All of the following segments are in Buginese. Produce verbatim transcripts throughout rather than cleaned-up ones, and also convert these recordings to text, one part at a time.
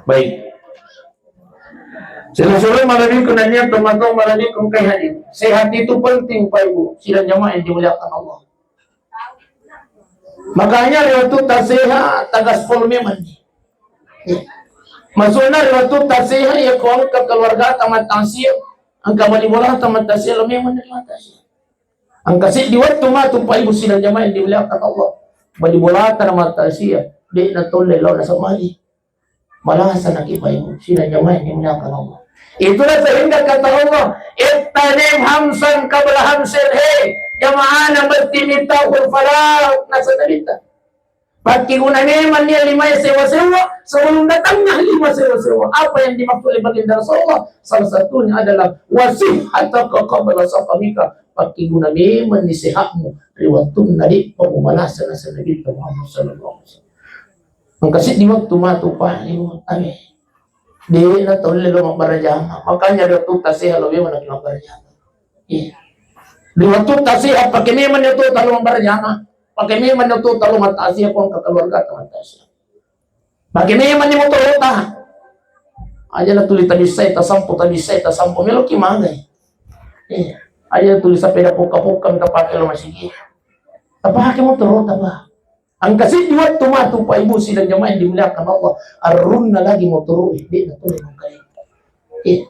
Baik. Sila-sila malaniku nania tomatoa malaniku kai hadir. Sehat itu penting, Pak Ibu. Sidang jamaah yang dimuliakan Allah. Makanya ri wettu taseha tagaspol memang ni. Maksudna ri wettu taseha ya ko engka keluarga tamat tangsiap, engka bali bola tamat tangsiap lo memang ni taseha. Engka seddi wettu matu Pak Ibu sidang jamaah yang dimuliakan Allah. Bali bola tamat tangsiap, de' na tolle lo nasaba mali. Malasana ki Pak Ibu, sidang jamaah yang dimuliakan Allah. Itulah sehingga kata Allah, "Ittanim hamsan qabla hamsin," hei jamaah na bertimitta berfalah nasa cerita. Pakai guna memang nia lima sewa-sewa sebelum datangnya lima sewa-sewa. Apa yang dimaksud oleh baginda Rasulullah? Salah satunya adalah wasihhataka qabla saqamika. Pakai guna memang ni sehatmu ri wettunna de' pa mumalasa nasa Nabi Muhammad sallallahu alaihi wasallam. Engka seddi wettu matu Pak Ibu, ame. De' na tolle lo mabbarajama. Makanya ri wettu taseha lo memang lagi mabbarajama. Iya. Ri wettu taseha pakai memang ni wettu talo mabbarajama. Pakai memang ni wettu talo mataseha ko engka keluarga mataseha. Pakai memang ni motorota. Aja na tuli tabissai tasampo, tabissai tasampo, meloki magai. Iya. Aja na tuli sepeda pokka-pokka mita pakai lo masigi. Tapake motorota, Pak. Engka seddi wettu matu Pak Ibu sidang jamaah yang dimuliakan Allah, arunna lagi motoro e, de' na tuli mangkalai. Iya.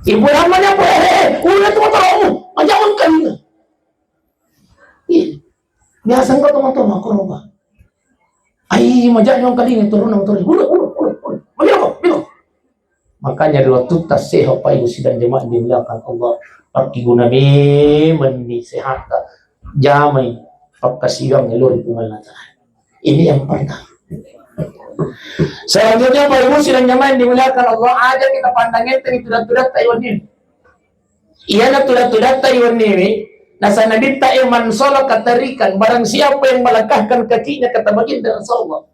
Ibu ramanya apa? Eh, eh, eh, udah tu motoromu, aja mangkalai. Iya. Biasa engka tu motoro makko roba. Ai, maja' mangkalai turun motoro. Udah, udah, udah, udah. Makanya ri wettu taseha Pak Ibu sidang jamaah dimuliakan Allah, pakkiguna memang ni sehatta jamai pakkasiwiang lao ri Puang Allah Ta'ala. Ini yang pertama. Selanjutnya Pak Ibu sidang jamaah yang dimuliakan Allah, aja kita pandang enteng tudang-tudang Taiwan ini. Iyana tudang-tudatta iwenniwi, nasa Nabitta e, "Man salaka tariqan," barang siapa yang melangkahkan kakinya, kata baginda Rasulullah,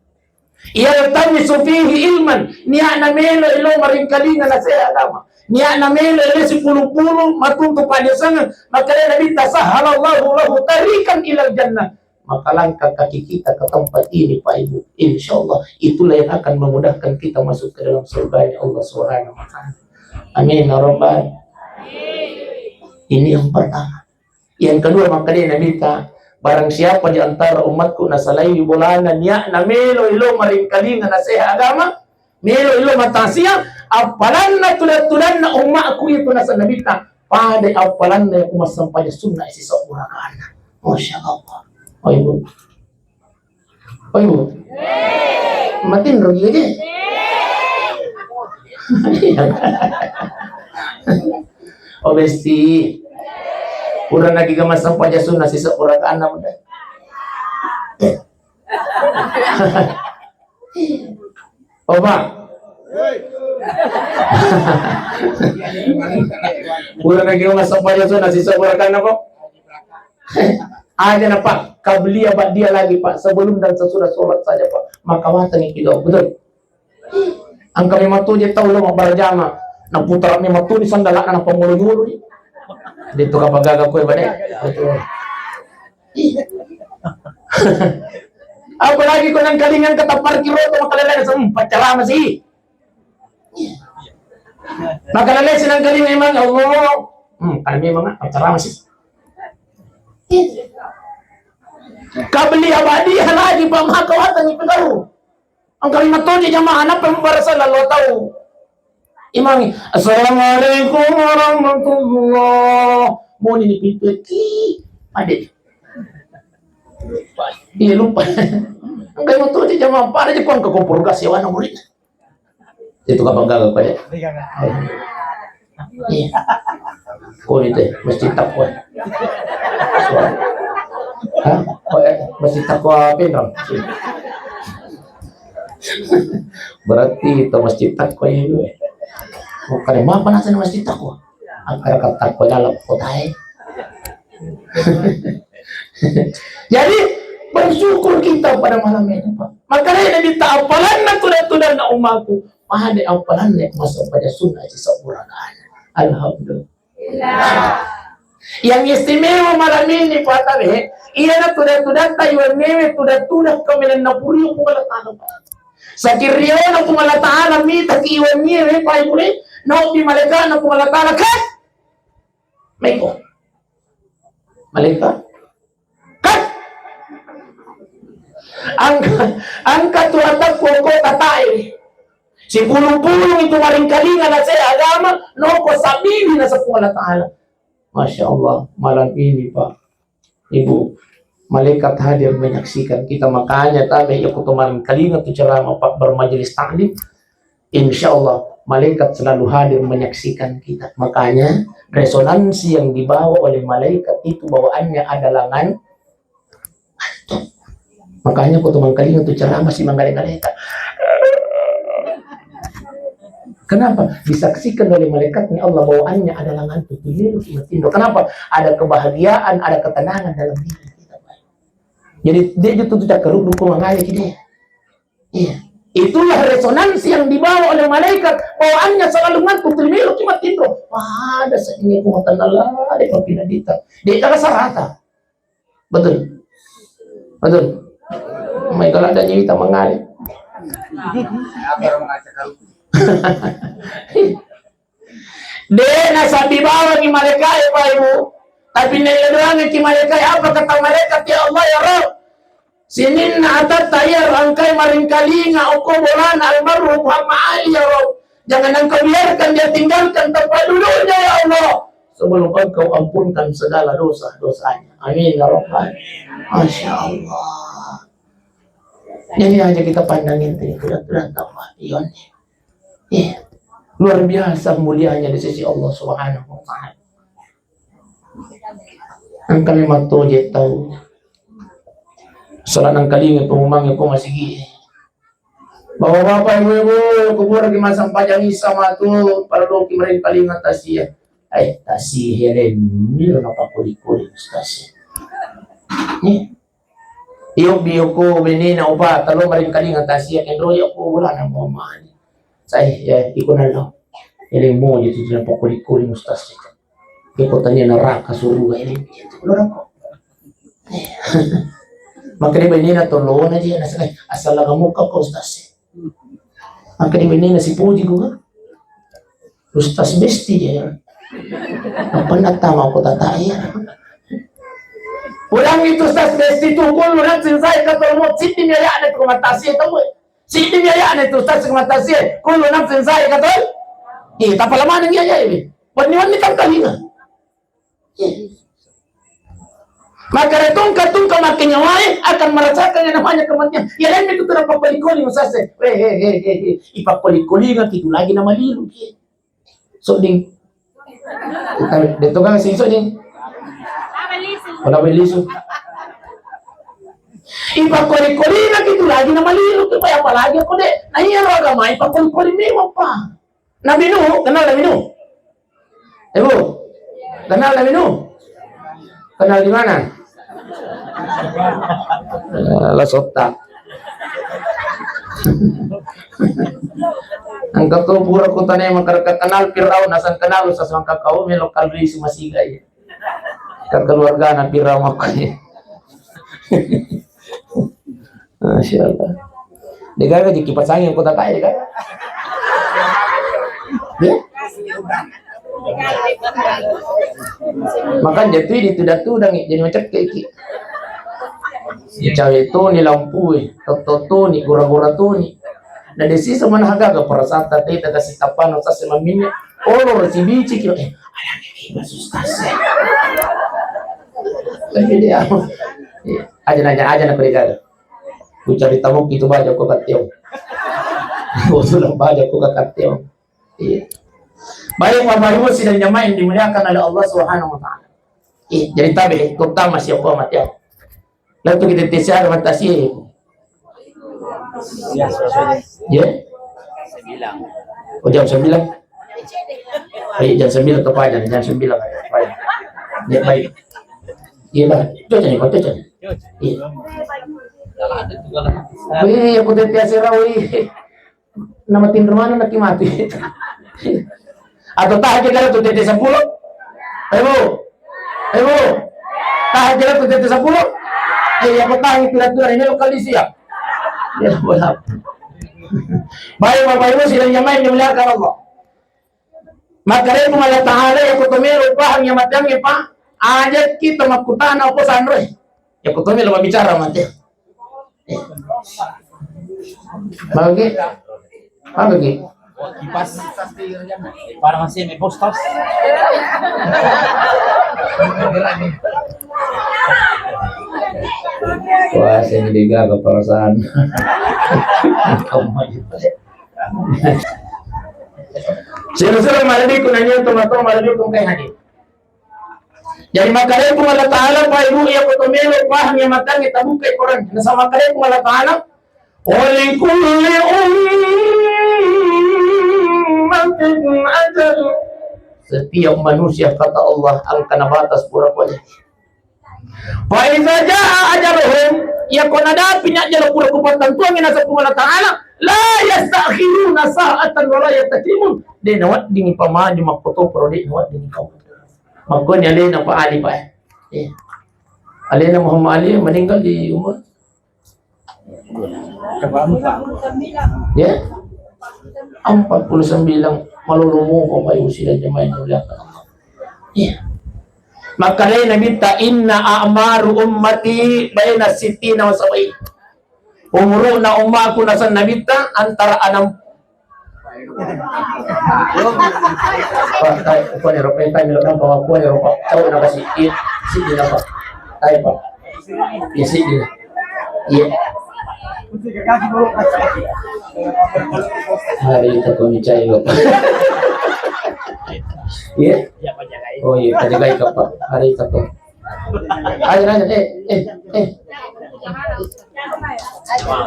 "yaltamisu fihi ilman," nia'na melo elo maringkalinga naseha agama, nia'na melo elo sipulu-pulu matuntu paddesengeng, maka Nabitta, "Sahhalallahu lahu tariqan ilal jannah." Maka langkah kaki kita ke tempat ini, Pak Ibu, insya Allah itulah yang akan memudahkan kita masuk ke dalam surganya Allah Subhanahu wa Ta'ala. Amin ya Rabbal. Ini yang pertama. Yang kedua, maka dia Nabitta, barang siapa di antara umatku nasalai bolana nia'na melo elo maringkalinga naseha agama, melo elo matasia, appalanna tudang-tudanna ummaku itu nasa Nabitta, pada appalanna yang kumassempajang sunna sisebbu rakaanna. Masya Allah. Oh ibu. Oh ibu. Matinro gigi. Oh besti. Pura nagi massempajang sunna sisebbu rakaanna muda. Oh, Pak. Pura nagi massempajang sunna sisebbu rakaanna, Pak. Aja na, Pak, qabliyah ba'diyah lagi, Pak. Sebelum dan sesudah sholat saja, Pak. Maka watang itu, betul. Engka memang tu je tau lo mabbarajama. Na putara memang tu di sandalana na pamolo-molo ni. Itu kapagaga kue bade. Betul. Apalagi ko nangkalinga kata parkir oto, makalalai naseng, "Hmm, paccarama si." Makalalai si nangkalinga memang, Allah. Hmm, kada memang, ah, paccarama si. Qabliyah ba'diyah lagi, Pak, maka watang itu baru. Engka lima toje jamaah, nappa mubarasa lallo tau. Imangi, "Assalamualaikum warahmatullah." Moni ni pitu ki. Ade. Iya, lupa. Engka lima toje jamaah, pada je kuang ke kompor gas ya, wana murid. Itu kapan gagal, Pak, ya? Iya. Ko itu, Masjid Taqwa. Hah? Oh, eh, Masjid Taqwa Pinrang. Berarti itu Masjid Taqwa ini, eh. Bukan, apa nasanya Masjid Taqwa? Angkara Taqwa dalam kota, eh. Jadi, bersyukur kita pada malam ini, Pak. Makanya Nabitta, appalanna tudang-tudanna ummaku, pada appalanna massempajang sunna sisebbu rakaat. Alhamdulillah. Yang istimewa malam ini, Pak Tabe, iyana tudang-tudatta iwennewe tudang-tudang kaminang napuriu Puang Allah Ta'ala, Pak. Saking riona Puang Allah Ta'ala mitaki wennie, Bapak Ibu, naobbi malaikatna Puang Allah Ta'ala, "Kat!" Maiko. Malaikat. Kat! Angka, angka tu atakku ko tatai. Sipulung-pulung itu maringkalinga nase agama, noko sabili naseng Puang Allah Ta'ala. Masya Allah, malam ini, Pak, Ibu, malaikat hadir menyaksikan kita. Makanya tabe ya kutu maringkalinga tu ceramah, Pak, bermajelis taklim. Insya Allah, malaikat selalu hadir menyaksikan kita. Makanya, resonansi yang dibawa oleh malaikat itu bawaannya adalah ngan-, ngantuk. Makanya, kutu mangkalinga tu ceramah si manggale-galeta. Kenapa? Disaksikan oleh malaikatnya Allah bawaannya adalah ngantuk. Kenapa? Ada kebahagiaan, ada ketenangan dalam diri kita, Pak. Jadi, dia itu tuh cakar dukung mangaji dia. Iya. Itulah resonansi yang dibawa oleh malaikat. Bawaannya selalu ngantuk, termilu kimat tidur. Wah, ada saatnya ku makan Allah, ada kopi dan dita. Dia kagak sarata. Betul. Betul. Mai kalau ada nyita mengalir. De' nasabbi bawang ki malaikae, Pak, Ibu. Tapi nelle doangi ki malaikae, apa kata malaikat, "Ya Allah, ya Rabb, sininna atatta iya ro engkai maringkalinga okko bolana almarhum Muhammad Ali, ya Rabb. Jangan engkau biarkan dia tinggalkan tempat duduknya, ya Allah. Sebelum engkau ampunkan segala dosa-dosanya. Amin, ya Rabbal." Masya Allah. Jadi aja kita pandangin tuh, itu udah tambah. Iya. Iya. Luar biasa mulianya di sisi Allah Subhanahu wa Ta'ala. Engka memang toje tau. Sala nangkalinga pengumumannya ko masigi. Bapak-bapak, ibu-ibu, kubur ki masang pajang isa matu, pada doki maringkalinga tasia. Eh, tasia, Helen, mira napa kuli-kuli, tasia. Nih. Iyo, biyo ko benena opa, talo maringkalinga tasia, kenro yo ko bolana Muhammad Ali. Sai, ya, iko nalo. Ele mo je tu napa kuli-kuli, Ustaz. Iko tania neraka suruga ini. Lorako. Makanya benena tolona je, nasai, asal laga muka ko, Ustaz. Makanya benena sipuji ko, kan? Ustaz Besti, ya. Apa nak tahu aku tata, ya? Ulang itu Ustaz Besti tu, kullu nafsin za'iqatul maut, siddi mi aya'na tu matasie, tahu, eh? Siddi mi aya'na tu Ustaz matasie, kullu nafsin za'iqatul. Iya, tapala maneng iya, iya, ini. Wani-wani tangkalinga. Iya. Maka retungka-tungka makenyawae akan merasakan yang namanya kematian. Ya, lain itu tidak pakkoli-koli musase. Weh, he, he, he, he. Ipakkoli-koli nggak gitu lagi nama lilu, iya. Sodding. Deto kan sing sodding. Wala belisu. Ipakkoli-koli nggak gitu lagi nama lilu, apa lagi aku deh. Nah, iya, roga mai pakkoli-koli memang, Pak. Nabi Nuh, kenal Nabi Nuh? Ibu, kenal Nabi Nuh? Kenal di mana? Eh, la sotta. Engka tu pura kutane makkeda kenal Firaun, asal kenal usah sangka kau melo kalri sumasiga, iya. Kekeluargana Firaun aku, iya. Masya Allah. Degaga jiki pasangi yang kota tai, degaga. Ya? Makanya tu di tuda-tuda ni, jadi macam kayak ki. Cawe tu ni lampu, eh. Toto tu ni, gura-gura tu ni. Na desi semana haga ga perasaan tadi, tak kasih tapan, tak kasih maminnya. Oh, lo resi bici kira, eh, ada ni, eh, mas ustaz, eh. Tapi dia, iya. Aja nanya, aja nak pergi. Ku cari tamu itu baja ko kateo. Ko sudah baja ko kateo. Iya. Baik, Bapak Ibu sidang jamaah yang dimuliakan oleh Allah Subhanahu wa Ta'ala. Iya, jadi tabe, terutama siapa mati. Lalu kita tes ada mata sih. Ya, selesai. Ya? Sembilan. Oh, jam sembilan. Baik, jam sembilan atau pagi, jam sembilan atau pagi. Ya, baik. Iya, Pak. Cuaca nih, Pak, cuaca nih. Iya. Wih, aku tete asera, wih. Nama tim mana nanti mati. Atau tahan kita tuh tete sepuluh. Ayo, Bu. Ayo, Bu. Tahan kita tuh tete sepuluh. Eh, aku tahan itu aturan ini lokal di siap. Ya, boleh. Baik, Bapak Ibu sidang jamaah yang dimuliakan Allah. Makkedai Puang Allah Ta'ala, iya ko to melo pahang iya mateangnge, Pak, ajakki to makkutana ko sanroe. Iya ko to melo mabbicara mate. Eh. Bagi? Apa ki? Kipas. Parang sih, postas. Wah, saya jadi gagal perasaan. Kamu aja. Sira-sira malebbiku nanya teman-teman malebbiku kayak hadir. Jadi makkedai Puang Allah Ta'ala, Pak Ibu, iya ko to melo pahang iya mateangnge, tabukai Quran. Nasaba makkedai Puang Allah Ta'ala, "Wa likulli ummatin ajal." Setiap manusia, kata Allah, engkana batas pura pole. Fa iza jaa ajaluhum, iya ko nadapi ni ajal pura kupattentuangngi naseng Puang Allah Ta'ala, la yastakhiruna sa'atan wa la yastaqdimun. De naweddingi pamaju makkotoparo, de naweddingi pamaju. Makkoni alena Pak Ali, Pak, eh. Eh. Alena Muhammad Ali meninggal di umur, ya? Empat puluh sembilan. Malolo moko, Pak Ibu sidang jamaah yang dimuliakan Allah. Iya. Makkedai Nabitta, "Inna a'maru ummati baina sittina wa sab'in." Umuru'na ummaku naseng Nabitta antara enam. Pak, tai, kuane ro, eh, tai, melo nampa, kuane ro, Pak. Tau na kasi, iya, siddi na, Pak. Tai, Pak. Iya, siddi na. Iya. Hari itu kami cai, Pak. Iya. Oh iya, pajagai ka, Pak. Hari itu. Ayo, ayo, eh, eh, eh.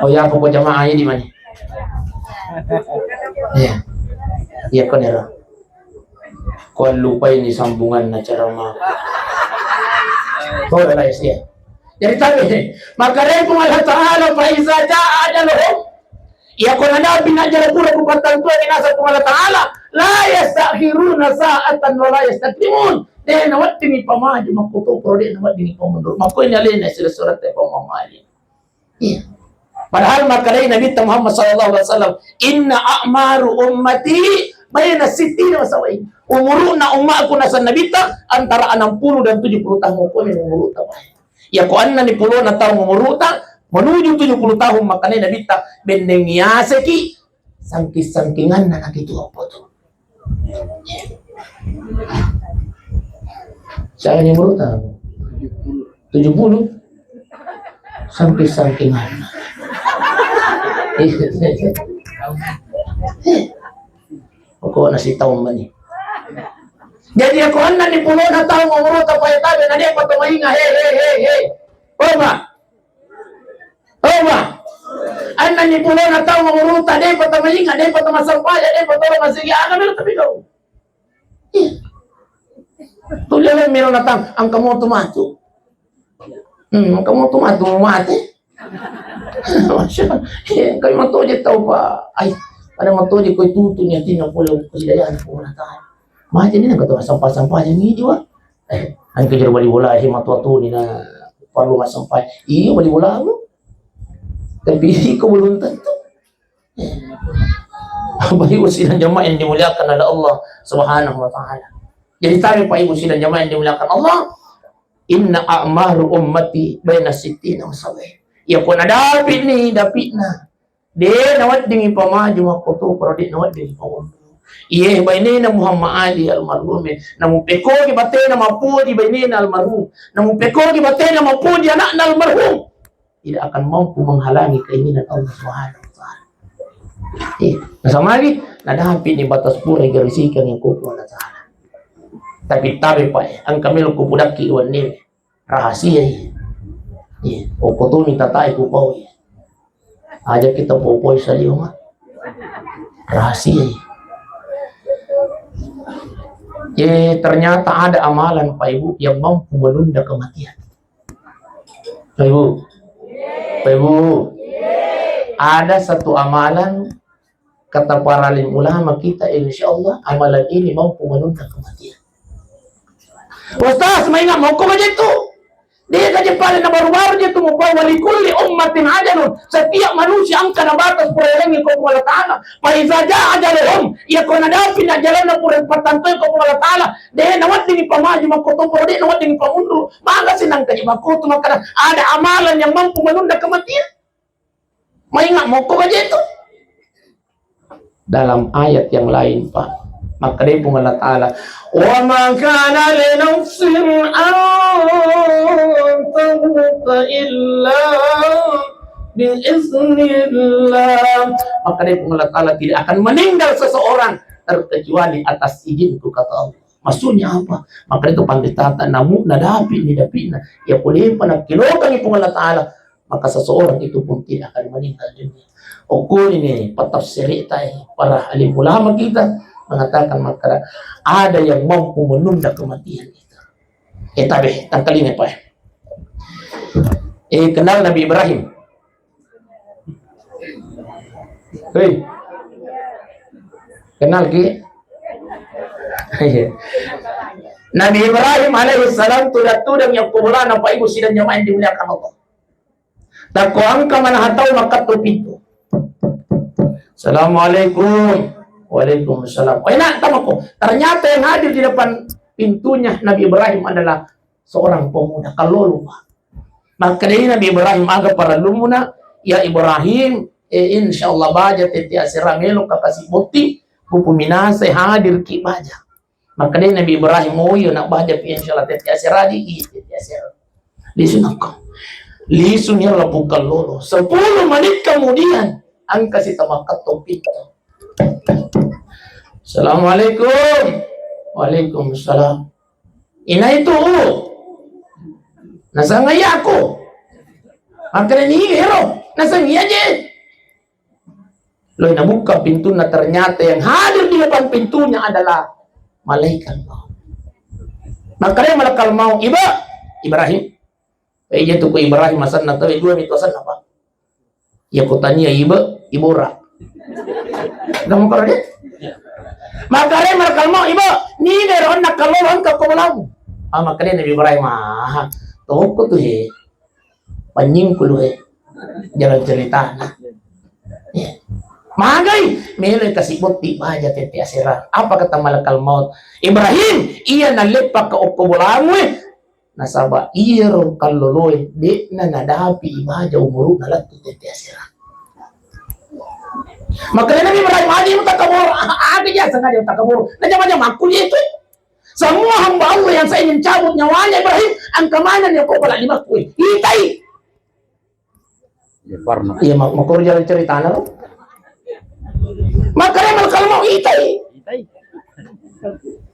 Oh iya, pokok jamaah ini mani. Iya. Iya, konero. Ko lupai ni sambungan na ceramah. Oh, lah, iya. Jadi tadi, makkedai Puang Allah Ta'ala, "Fa iza jaa ajaluhum." Iya ko nadapi ni ajal pura kupattentuangngi naseng Puang Allah Ta'ala, la yastakhiruna sa'atan wa la yastaqdimun. De naweddingi pamaju makkotoparo, de naweddingi pamundur. Makkoni alena sira-sira te pamamali. Iya. Padahal makkedai Nabitta Muhammad sallallahu alaihi wasallam, "Inna a'maru ummati baina sittina wa sab'in." Umuru'na ummaku naseng Nabitta antara enam puluh dan tujuh puluh tahun. Ko ni umuru'ta, Pak. Iya ko enneng ni pulona taung umuru'ta menuju tujuh puluh tahun, makkedai Nabitta, bennengngi yaseki sangking-sangkinganna nakitu appo tu. Saya nyebut tahu. Tujuh puluh. Sampai sampingan. Pokokna sitaung mani. Jadi, iya ko enneng ni pulona taung umuru'ta, Pak, tabe na de pa to mainga, he, he, he, he. Oh, Pak. Toba. Enneng ni pulona taung umuru'ta, de'pa tamainga, de'pa tamassampajang, de'pa tolo masigi, aga melo tapi kau. Iya. Tulle melo natang, engka moto matu. Hmm, engka moto matu, mate. Masya Allah. Iya, engka moto je tau, Pak. Ai, ada moto je koi tutu ni atinna pole kehidayah pun natang. Mate ni engka to sampah-sampah ni jua. Eh, engka jero bali bola, eh, matu-matu ni na parlu massampajang. Iya, bali bola lu. Tapi iko belum tentu. Bapak Ibu sidang jamaah yang dimuliakan oleh Allah Subhanahu wa Ta'ala. Jadi, tabe Pak Ibu sidang jamaah yang dimuliakan Allah, inna a'maru ummati baina sittina wa sab'in. Ya, ko nadapi ni dapi'na. De naweddingi pamaju makkotoparo, de naweddingi pamundur. Iye bainena Muhammad Ali almarhum, namu pekogi batena mapoji bainena almarhum, namu pekogi batena mapoji anakna almarhum. Tidak akan mampu menghalangi keinginan Allah Subhanahu wa Ta'ala. Eh, nasamagi, nadapi ni batas pura igarisikan yang kuku Allah Ta'ala. Tapi tabe, Pak, engka melo kupudakki wenni, rahasia, iya. Iya, okko tu minta tai kupau, iya. Aja kita popoi salio, Mak. Rahasia, iya. Eh, ternyata ada amalan, Pak Ibu, yang mampu menunda kematian. Pak Ibu, Pak Ibu, ada satu amalan, kata para alim ulama kita, insya Allah amalan ini mampu menunda kematian. Ustaz, maingat mau kau baca itu? Dé' gaji pale na baru-baru je tu mubba, wa likulli ummatin ajalun. Setiap manusia engka na batas pura yalengngi ko Puang Allah Ta'ala. Fa iza jaa ajaluhum, iya ko nadapi na jalanna pura pattantoi ko Puang Allah Ta'ala, dé' naweddingi pamaju makkotoparo, dé' naweddingi pamunru. Maga sinangka je makkutu makkada, ada amalan yang mampu menunda kematian? Maingat moko baje tu. Dalam ayat yang lain, Pak, makkedai Puang Allah Ta'ala, "Wa ma kana li nafsin an tamuta illa bi iznillah." Makkedai Puang Allah Ta'ala, tidak akan meninggal seseorang terkecuali atas izinku, kata Allah. Maksudnya apa? Maka itu panritata namu nadapi ni dapina. Ya kulepa nakkilokangi Puang Allah Ta'ala, maka seseorang itu pun tidak akan meninggal dunia. Okuni ni patafsirita, eh, para alim ulama kita mengatakan maka ada yang mampu menunda kematian itu. Eh, tabe, tangkalinga, Pak. Eh, kenal Nabi Ibrahim? Hei. Kenal ki? Iya. Nabi Ibrahim alaihi salam tudang-tudang yang kuburan apa ibu sidang jamaah yang dimuliakan Allah. Takko engka manaha tau makkatto pintu. "Assalamualaikum." "Waalaikumsalam." "Oh, enak tamako." Ternyata yang hadir di depan pintunya Nabi Ibrahim adalah seorang pemuda, kallolo, Pak. Makkedai Nabi Ibrahim, "Aga parellumuna, ya Ibrahim?" "Eh, insyaallah baja tette asera, melo ka kasi botti, kupuminasai hadir ki baja." Makkedai Nabi Ibrahim, "Oh iya, nak baja pi, insyaallah tette asera di, iya tette asera." Lisu nakko. Lisu ni lapung kallolo. Sepuluh menit kemudian, engka si tamakkatto pintu. "Assalamualaikum." "Waalaikumsalam." "Inai tu?" "Nasengngi aku." "Makkedani ero?" "Nasengngi aja." Loi nabuka pintunna, ternyata yang hadir di depan pintunya adalah malaikat maut. Makkedai malaikat maut, "Iba, Ibrahim." Eh, iya tu ku Ibrahim asenna tau, eh, dua mitu asenna, Pak. Iya ko tania ibe, ibora. Kamu karo dia? Makare marakal mau ibe, ni dero nak kalau langka ko bolamu. Ah, makanya Nabi Ibrahim, ah, toko tu he. Panyingkulu he. Jalan ceritana. Eh. Magai, melo kasi botti baja tette asera. Apa kata malakal maut? Ibrahim, iya naleppa ka okko bolamu, eh. Nasaba iyaro kalloloe de'na nadapi ibaja umuru'na lettu tette asera. Makanya Nabi Ibrahim, "Aja mutakabur, aga ja sengaja mutakabur." Najama-jama aku itu. Semua hamba Allah yang saya ingin cabut nyawanya Ibrahim, engka mana ni kau pala lima kue. Itai. Iya, mak-, makoro jalan ceritana lo. Makanya malakal mau itai.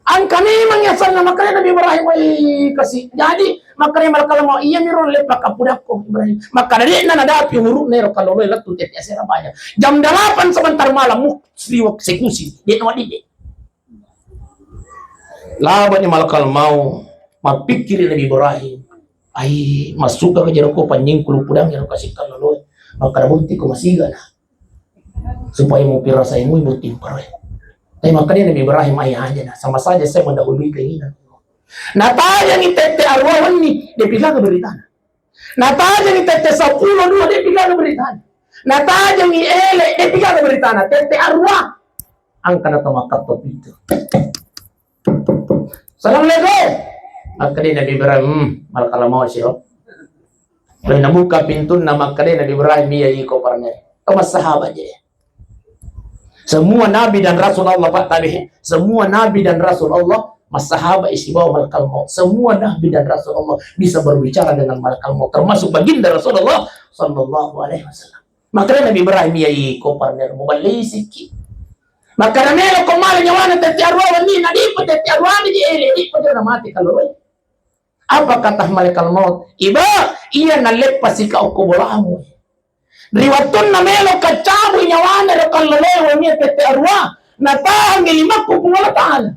Engka memang yasenna makanya Nabi Ibrahim, wai kasi. Jadi makanya malakal mau iya miro lepa kapudakko Ibrahim. Makanya dia nana dapi huruf nero kalau lo lettu tette asera banyak. Jam delapan sebentar malam mu siwak sekusi. Dia nawadi dia. Labani malakal mau, mappikkiri Nabi Ibrahim. Ai, massuka ka jero ko panyingkulu pudang jero kasi kalloloe. Makkada botting ko masigana. Supaya mupirasai mui botting paroe. Tapi makkada Nabi Ibrahim, ai aja na, sama saja saya mendahului keinginan. Natajangi tette arua wenni, dia pigaga beritana. Natajangi tette seppulo dua, dia pigaga beritana. Natajangi ele, dia pigaga beritana. Tette arua. Angkana to makkatto pintu. "Assalamualaikum." Makkeda Nabi Ibrahim, "Hmm, malakal maut siro." Lalu nabuka pintunna, makkeda Nabi Ibrahim, "Iya iko parnai." To massahaba je. Semua nabi dan rasul Allah, Pak, tabe. Semua nabi dan rasul Allah massahaba isibawa malakal maut. Semua nabi dan rasul Allah bisa berbicara dengan malakal maut, termasuk baginda Rasulullah sallallahu alaihi wasallam. Makanya Nabi Ibrahim, iya iko parnai, muballei sikki. Makanya melo ko male nyawana tette arua wenni, na dipa tette arua di ele, dipa jona mati kalau. Apa kata malaikat maut? Iba, iya naleppasi ka okko bolamu. Ri wettunna melo ka cabui nyawana ro kalloloe wenni tette arua, natahangi limakku Puang Allah Ta'ala.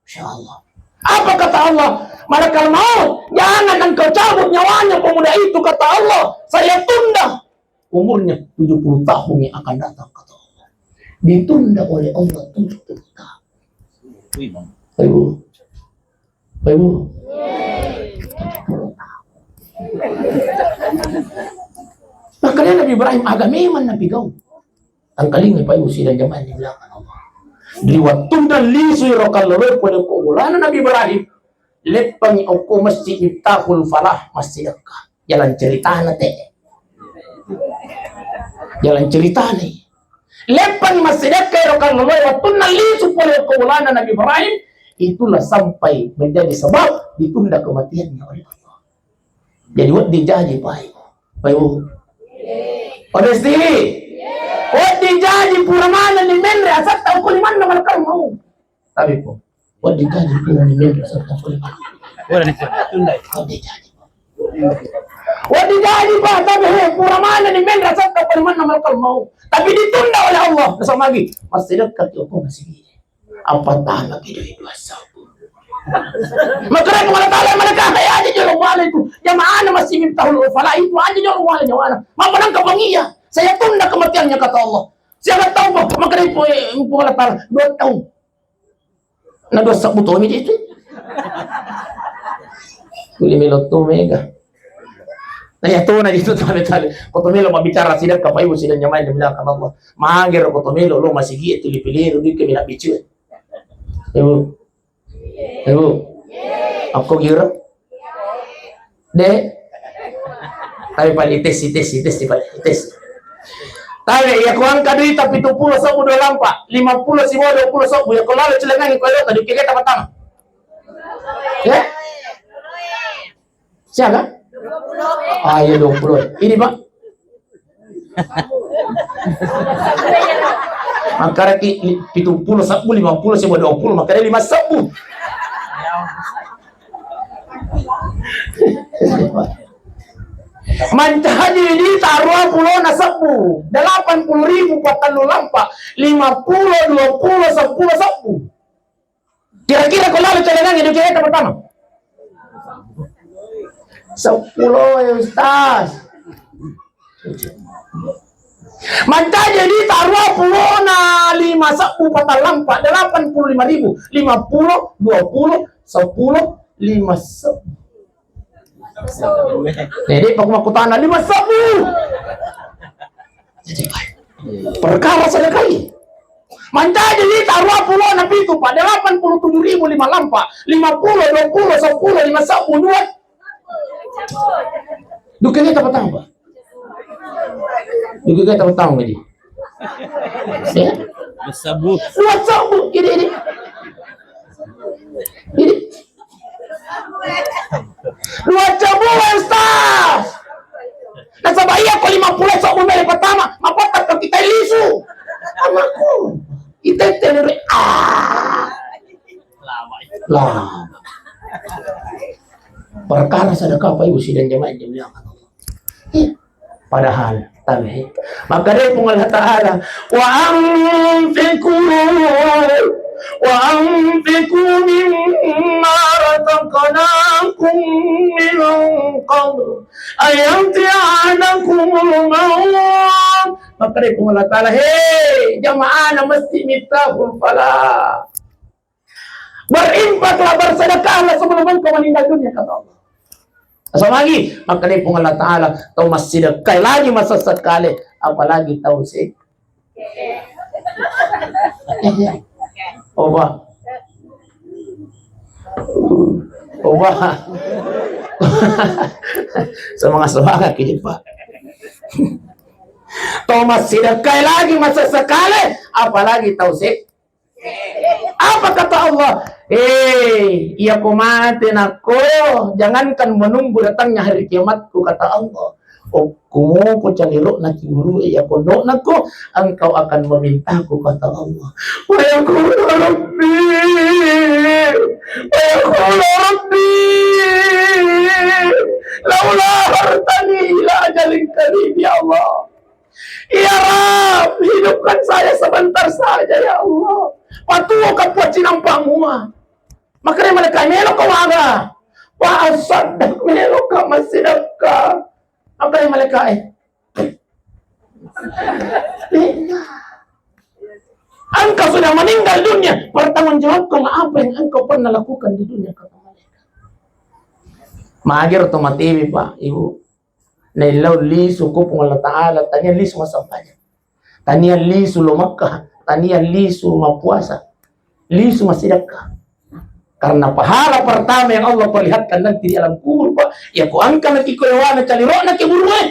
Masya Allah. Apa kata Allah? Malaikat maut, jangan engkau cabut nyawanya pemuda itu, kata Allah. Saya tunda. Umurnya tujuh puluh tahun yang akan datang, kata Allah. Ditunda oleh Allah tujuh puluh tahun. Ayo. Ayo. Tujuh puluh tahun. Makanya Nabi Ibrahim aga memang Nabi kau. Tangkalinga Pak Ibu sidang jamaah di belakang Allah. Di wattunna lisu iro kalloloe pole ko bolana Nabi Ibrahim, leppangi okko masjid Miftahul Falah, masjid Mekah. Jalan ceritana te. Jalan ceritana. Leppangi massidekka ero kalloloe wattunna lisu pole ko bolana Nabi Ibrahim, itulah sampai menjadi sebab ditunda kematiannya oleh Allah. Jadi wedding jaji, Pak Ibu. Pak Ibu. Odesti. Wedding jaji pura manenni menre asatta okko limanna malakal maut. Tapi po. Wedding jaji pura ni menre asatta okko limanna. Wedding jaji. Wedding jaji, Pak, tapi he, pura manenni menre asatta okko limanna malakal maut. Tapi ditunda oleh Allah. Nasaba magi, massidekka ki okko masigi. Apa tama ki doi dua sabbu. Makanya Allah Ta'ala mereka kayak aja jolo wale itu. Jamaah masih minta hulu fala itu aja jolo wale nyawana. Mapa nangka pangia. Saya tunda kematiannya kata Allah. Siapa tahu, Pak, makanya Allah Ta'ala dua tahun. Nah, dua sabbu tomi itu. Kuli melo tu mega. Nah, ya tu na itu tale-tale. Ko to melo mabbicara sidang ka Pak Ibu sidang jamaah di belakang Allah. Magero ko to melo lo masigi itu dipilih itu ke mina bicu. Ibu. Ibu. Aku kira. De. Tapi paling tes, tes, tes, tes, paling tes. Tapi ya, ko engka duita pitu pulo sebbu dua lampa, lima pulo sibawa dua pulo sebbu, ya ko lalo celengangi ko elo tadi kegeta pertama. Ya? Siapa? Ah, iya, dua pulo. Ini, Pak. Makkeda ki, pitu pulo sebbu, lima pulo sibawa dua pulo, makkeda lima sebbu. Mancaji duita aruwa pulona sebbu, delapan puluh ribu pattellu lampa, lima pulo, dua pulo, seppulo sebbu. Kira-kira ko lalo celengangi dukiata pertama? Seppulo, ya Ustaz. Mancaji duita aruwa pulona lima sebbu pattellu lampa, delapan puluh lima ribu, lima pulo, dua pulo, seppulo, lima sebbu. Jadi, paku makkutana lima sebbu. Jadi, perkara sedekah. Mancaji duita aruwa pulona pitu, Pak, delapan puluh tujuh ribu lima lampa, lima pulo, dua pulo, seppulo, lima sebbu, dua. Dukiata pertama, Pak. Dukiata pertama, jadi. Ya? Dua sebbu. Dua sebbu, ini, ini. Ini. Dua sebbu, Ustaz. Nasaba iya ko lima pulo sebbu mele pertama, mapatta ko kita lisu. Amaku. Itete nure. Ah. Lah. Perkara sedekah Pak Ibu sidang jamaah yang dimuliakan Allah. Iya. Padahal, tapi, makanya Puang Allah Ta'ala, "Wa anfiqu, wa anfiqu mimma razaqnakum min qabl an ya'tiyahadakumul maut." Makanya Puang Allah Ta'ala, "Hei, jamaah na masjid Miftahul Falah." Berinfaklah, bersedekahlah sebelum engkau meninggal dunia, kata Allah. Asal lagi, makanya Puang Allah Ta'ala, tau massidekkai lagi masessekale, apalagi tau se-, oba. Oba. Semangat-semangat ini, Pak. Tau massidekkai lagi masessekale, apalagi tau se-, Apa kata Allah? "Eh, iya ko mate nakko, jangankan menunggu datangnya hari kiamatku," kata Allah. "Okko moko caliro'na ki guru, iya ko nonakko, engkau akan memintaku," kata Allah. Wa yaqulu rabbi, wa yaqulu rabbi, laula akhartani ila ajalin qarib, ya Allah. Ya Rabb, hidupkan saya sebentar saja, ya Allah. Patuo ka puaci nampa mua. Makanya malaikat, "Melo ka waga." Wa asaddaq, melo ka massidekka. Makanya malaikat, eh. Engkau sudah meninggal dunia, pertanggungjawabkanlah apa yang engkau pernah lakukan di dunia, kata malaikat. Magero to matewi, Pak, Ibu. Naillau lisu ko Puang Allah Ta'ala, tania lisu massempajang. Tania lisu lo Makkah, tania lisu mappuasa. Lisu massidekka. Karena pahala pertama yang Allah perlihatkan nanti di alam kubur, Pak, ya ko engka naki ko yawana caliro'na ke burue,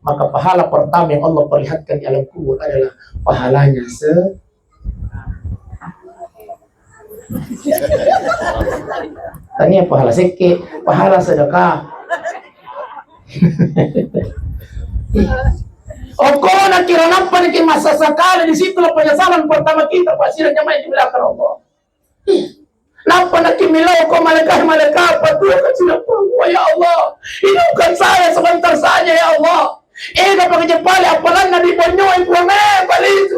maka pahala pertama yang Allah perlihatkan di alam kubur adalah pahalanya se-, tania pahala sekke, pahala sedekah. Okko na kira nappa naki masa sakali, di situlah penyesalan pertama kita, Pak, sidang jamaah yang dimuliakan Allah. Nappa naki millau ko malaikat, malaikat, apa tuh kan sudah, ya Allah, hidupkan saya sebentar saja, ya Allah. Eh, dapat kejepali apalanna di bonyoi, Puang, eh, balisu.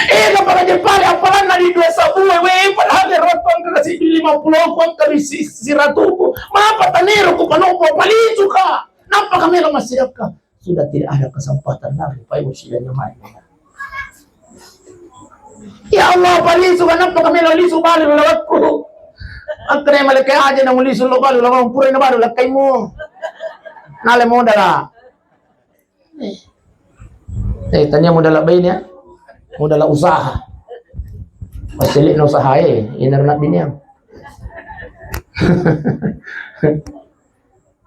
Eh, dapat kejepali apalanna di dua sabua, we, padahal rotong kasih di lima puluh, Puang, kasih siratuku. Mapa tanero ku panopo, balisu ka. Nappa kami lo masih ka. Sudah tidak ada kesempatan lagi, Pak Ibu, sidang jamaah. Ya Allah, palisu, kenapa kami lo lisu balu lawakku? Angkana malaikat aja nang lisu lo balu lawang, pura na balu lakkaimu. Nale modala. Eh, tania modala baine, ya. Modala usaha. Masih na usaha, eh, inar nak biniang.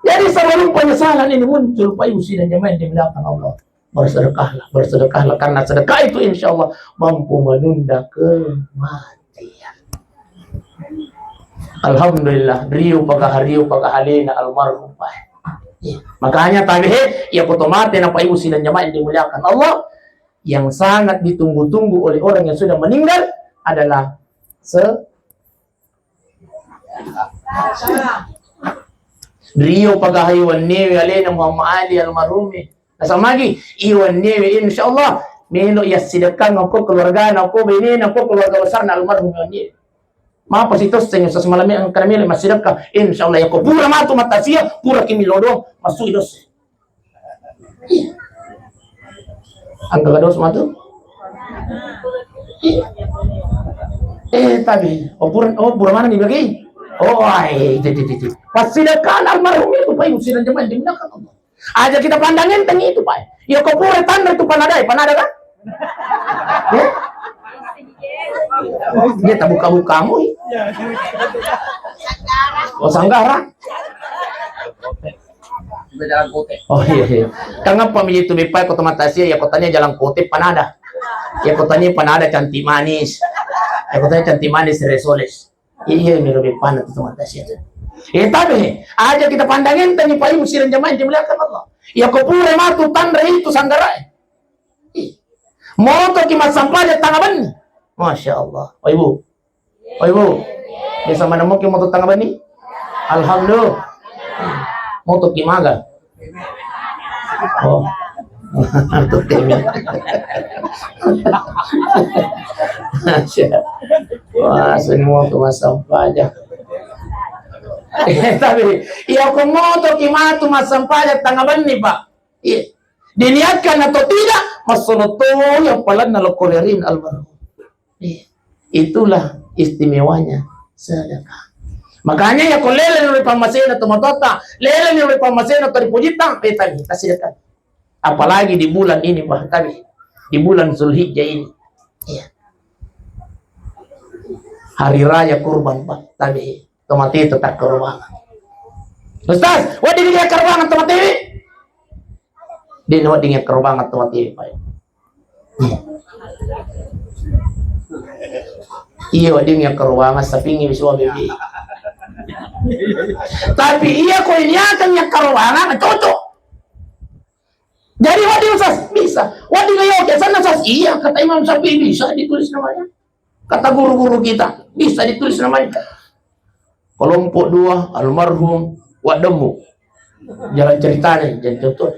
Jadi sebelum penyesalan ini muncul, Pak Ibu, sidang jamaah yang dimuliakan Allah, bersedekahlah, bersedekahlah, karena sedekah itu insya Allah mampu menunda kematian. Alhamdulillah, riu pagaha, riu pagaha alena almarhum, Pak. Iya. Makanya tabe, ya ko tomate na, Pak Ibu, sidang jamaah yang dimuliakan Allah, yang sangat ditunggu-tunggu oleh orang yang sudah meninggal adalah se- Rio pagahai wennewe alena Muhammad Ali almarhumi. Nasaba magi, i wennewe, insya Allah, melo yassidekang ko keluargana, ko benena, ko keluarga besarna almarhum wennewe. Mapa sitosseng, Ustaz, malame engkana melo massidekka. Insya Allah, ya ko pura matu matasia, pura kimi lodo, masui dosse. Iya. Angka kados matu? Iya. Eh, tapi, oh, pura, oh, pura mana nih bagi? Oh, ai, itu, itu, itu, itu. Passidekkan almarhum itu, Pak Ibu, sidang jamaah yang dimuliakan Allah. Aja kita pandang enteng itu, Pak. Ya, kau pura tanra itu panada, panada kan? Ya? Dia tak buka-bukamu. Oh, sanggara. Jalan kote. Oh, iya, iya. Kan apa mi itu, Beppa, ko tomatasia, ya, kotanya jalan kote, panada. Ya, kotanya panada cantik manis. Ya, kotanya cantik manis, resoles. Iya, mi lo Beppa na tu tomatasia tu. Eh, tapi, aja kita pandang enteng ni, Pak Ibu, sidang jamaah yang dimuliakan Allah. Ya, ko pura matu tanra itu sanggara. Ih. Moto ki massampaja tanga benni. Masya Allah. Oh, Ibu. Oh, Ibu, biasa mana mungkin moto tanga benni? Alhamdulillah. Moto ki maga? Oh. Wah, sini moto massampaja. Eh, tapi, iya, ko moto ki matu massampaja tanga benni, Pak. Iya. Diniatkan atau tidak, massolo to yang palanna lo korerin almarhum. Iya. Itulah istimewanya sedekah. Makanya ya, ko lele ri pammasena tomatoatta, lele ri pammasena to ripojita, eh, tadi, tasedekah. Apalagi di bulan ini, Pak, tadi, di bulan Zulhijjah ini. Iya. Hari raya kurban, Pak, tadi, tomate itu takkarobanga. Ustaz, wedding dia karobanga tomate? Dia wedding yang karobanga tomate, Pak. Iya, wedding yang karobanga, sapingi suami. Tapi iya, ko ini akan yang karobanga, cocok. Jadi, wedding, Ustaz, bisa. Wedding, ayo, oke, sana, Ustaz. Iya, kata Imam Syafi'i, bisa ditulis namanya. Kata guru-guru kita, bisa ditulis namanya. Kelompok dua, almarhum Waddemmu. Jalan ceritanya, jadi contoh.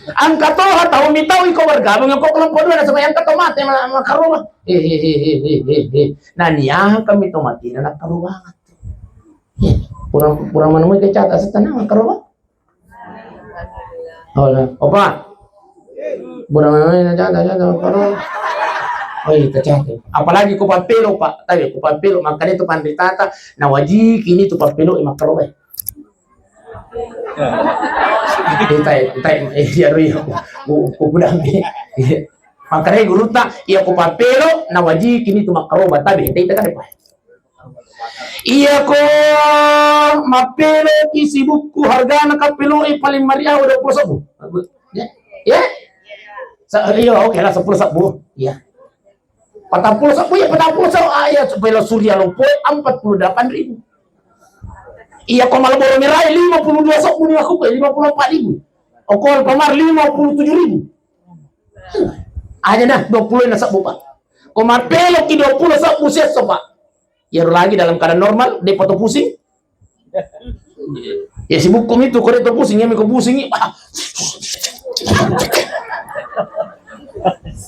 Angka toha tau mitau iko bergabung ko kelompok dua, nasaba angka to mate ma-, makarobang. Eh, eh, eh, eh, eh, eh, eh. Naniaha kami to mate, na karobang. Eh, kurang, kurang mana mau kecata setengah makarobang. Oh, nah. Opa. Burang nana caca, caca, caca. Oh, iya, caca. Apalagi ko pappelo, Pak. Tapi ko pappelo, makanya itu panritata, nawajiki ini tu pappelo, eh, makkaroe. Entai, entai, eh, iya ro iya. Ku, ku, ku kudammi. Makkedai gurutta, iya ko pappelo, nawajiki ni tu makkaroba, tabe, entai, entai, entai, Pak. Iya ko mappelo ki sibukku hargana kappeloe paling mariawa dua puluh sabbu. Ya? Ya? Sa-, iya, oke lah, sepuluh sabbu. Iya. Patang puluh sabbu, iya, patang puluh sabbu. Ah, iya, supaya lo surya lo poe empat puluh delapan ribu. Iya, ko Marlboro merah lima puluh dua sabbu ni aku, lima puluh empat ribu. Oko Alfamart lima puluh tujuh ribu. Aja dah, dua puluh na sabbu, Pak. Ko mappelo ki dua puluh sabbu sesso, Pak. Iyaro lagi dalam keadaan normal, de' pa to pusing. Ya sibukku mitu, ko de' to pusing, ya mi ko pusing, ah.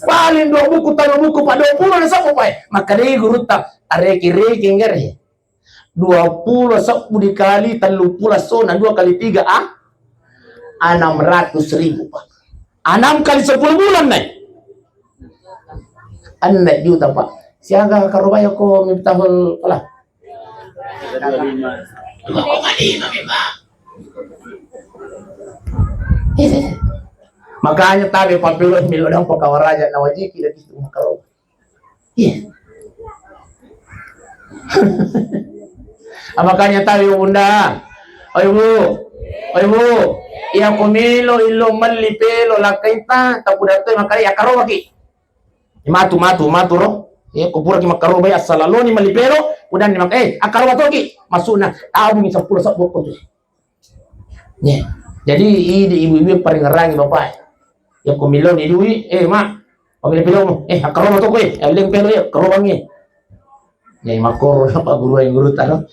Paling dua buku, telu buku, Pak, dua puluh na sabbu, Pak. Makkedai gurutta, areke-reke nggare. Dua puluh sabbu dikali tellu puluh esso, na dua kali tiga, ah? Enam ratus ribu, Pak. Enam kali sepuluh bulan, nai. Enam juta, Pak. Siaga karobae ko Miftahul, alah. Dua koma lima, Pak. Makanya tabe pappelo melo dang pakawaraja nawajiki lagi tu makaro. Iya. Ah, makanya tahu, Bunda. Oi, Bu. Oi, Bu. Iya, ko melo illo melli pelo lakkaita, tapudattoi makare, ya, karobaki. Matu, matu, matu ro. Iya, ko puraki makkarobai, assalaloni melli pelo, kudanni mak-, eh, akkaroba toki. Masukna, tabungi seppulo sabbu ko tu. Nih, jadi idi ibu-ibu paringerangi bapak. Ya, ko millau ni dui, eh, Mak, pamili pilo, eh, akkaroba toko, eh, alleng pelo, ya, akkarobangi. Ya, makoro apa guru yang guru tano.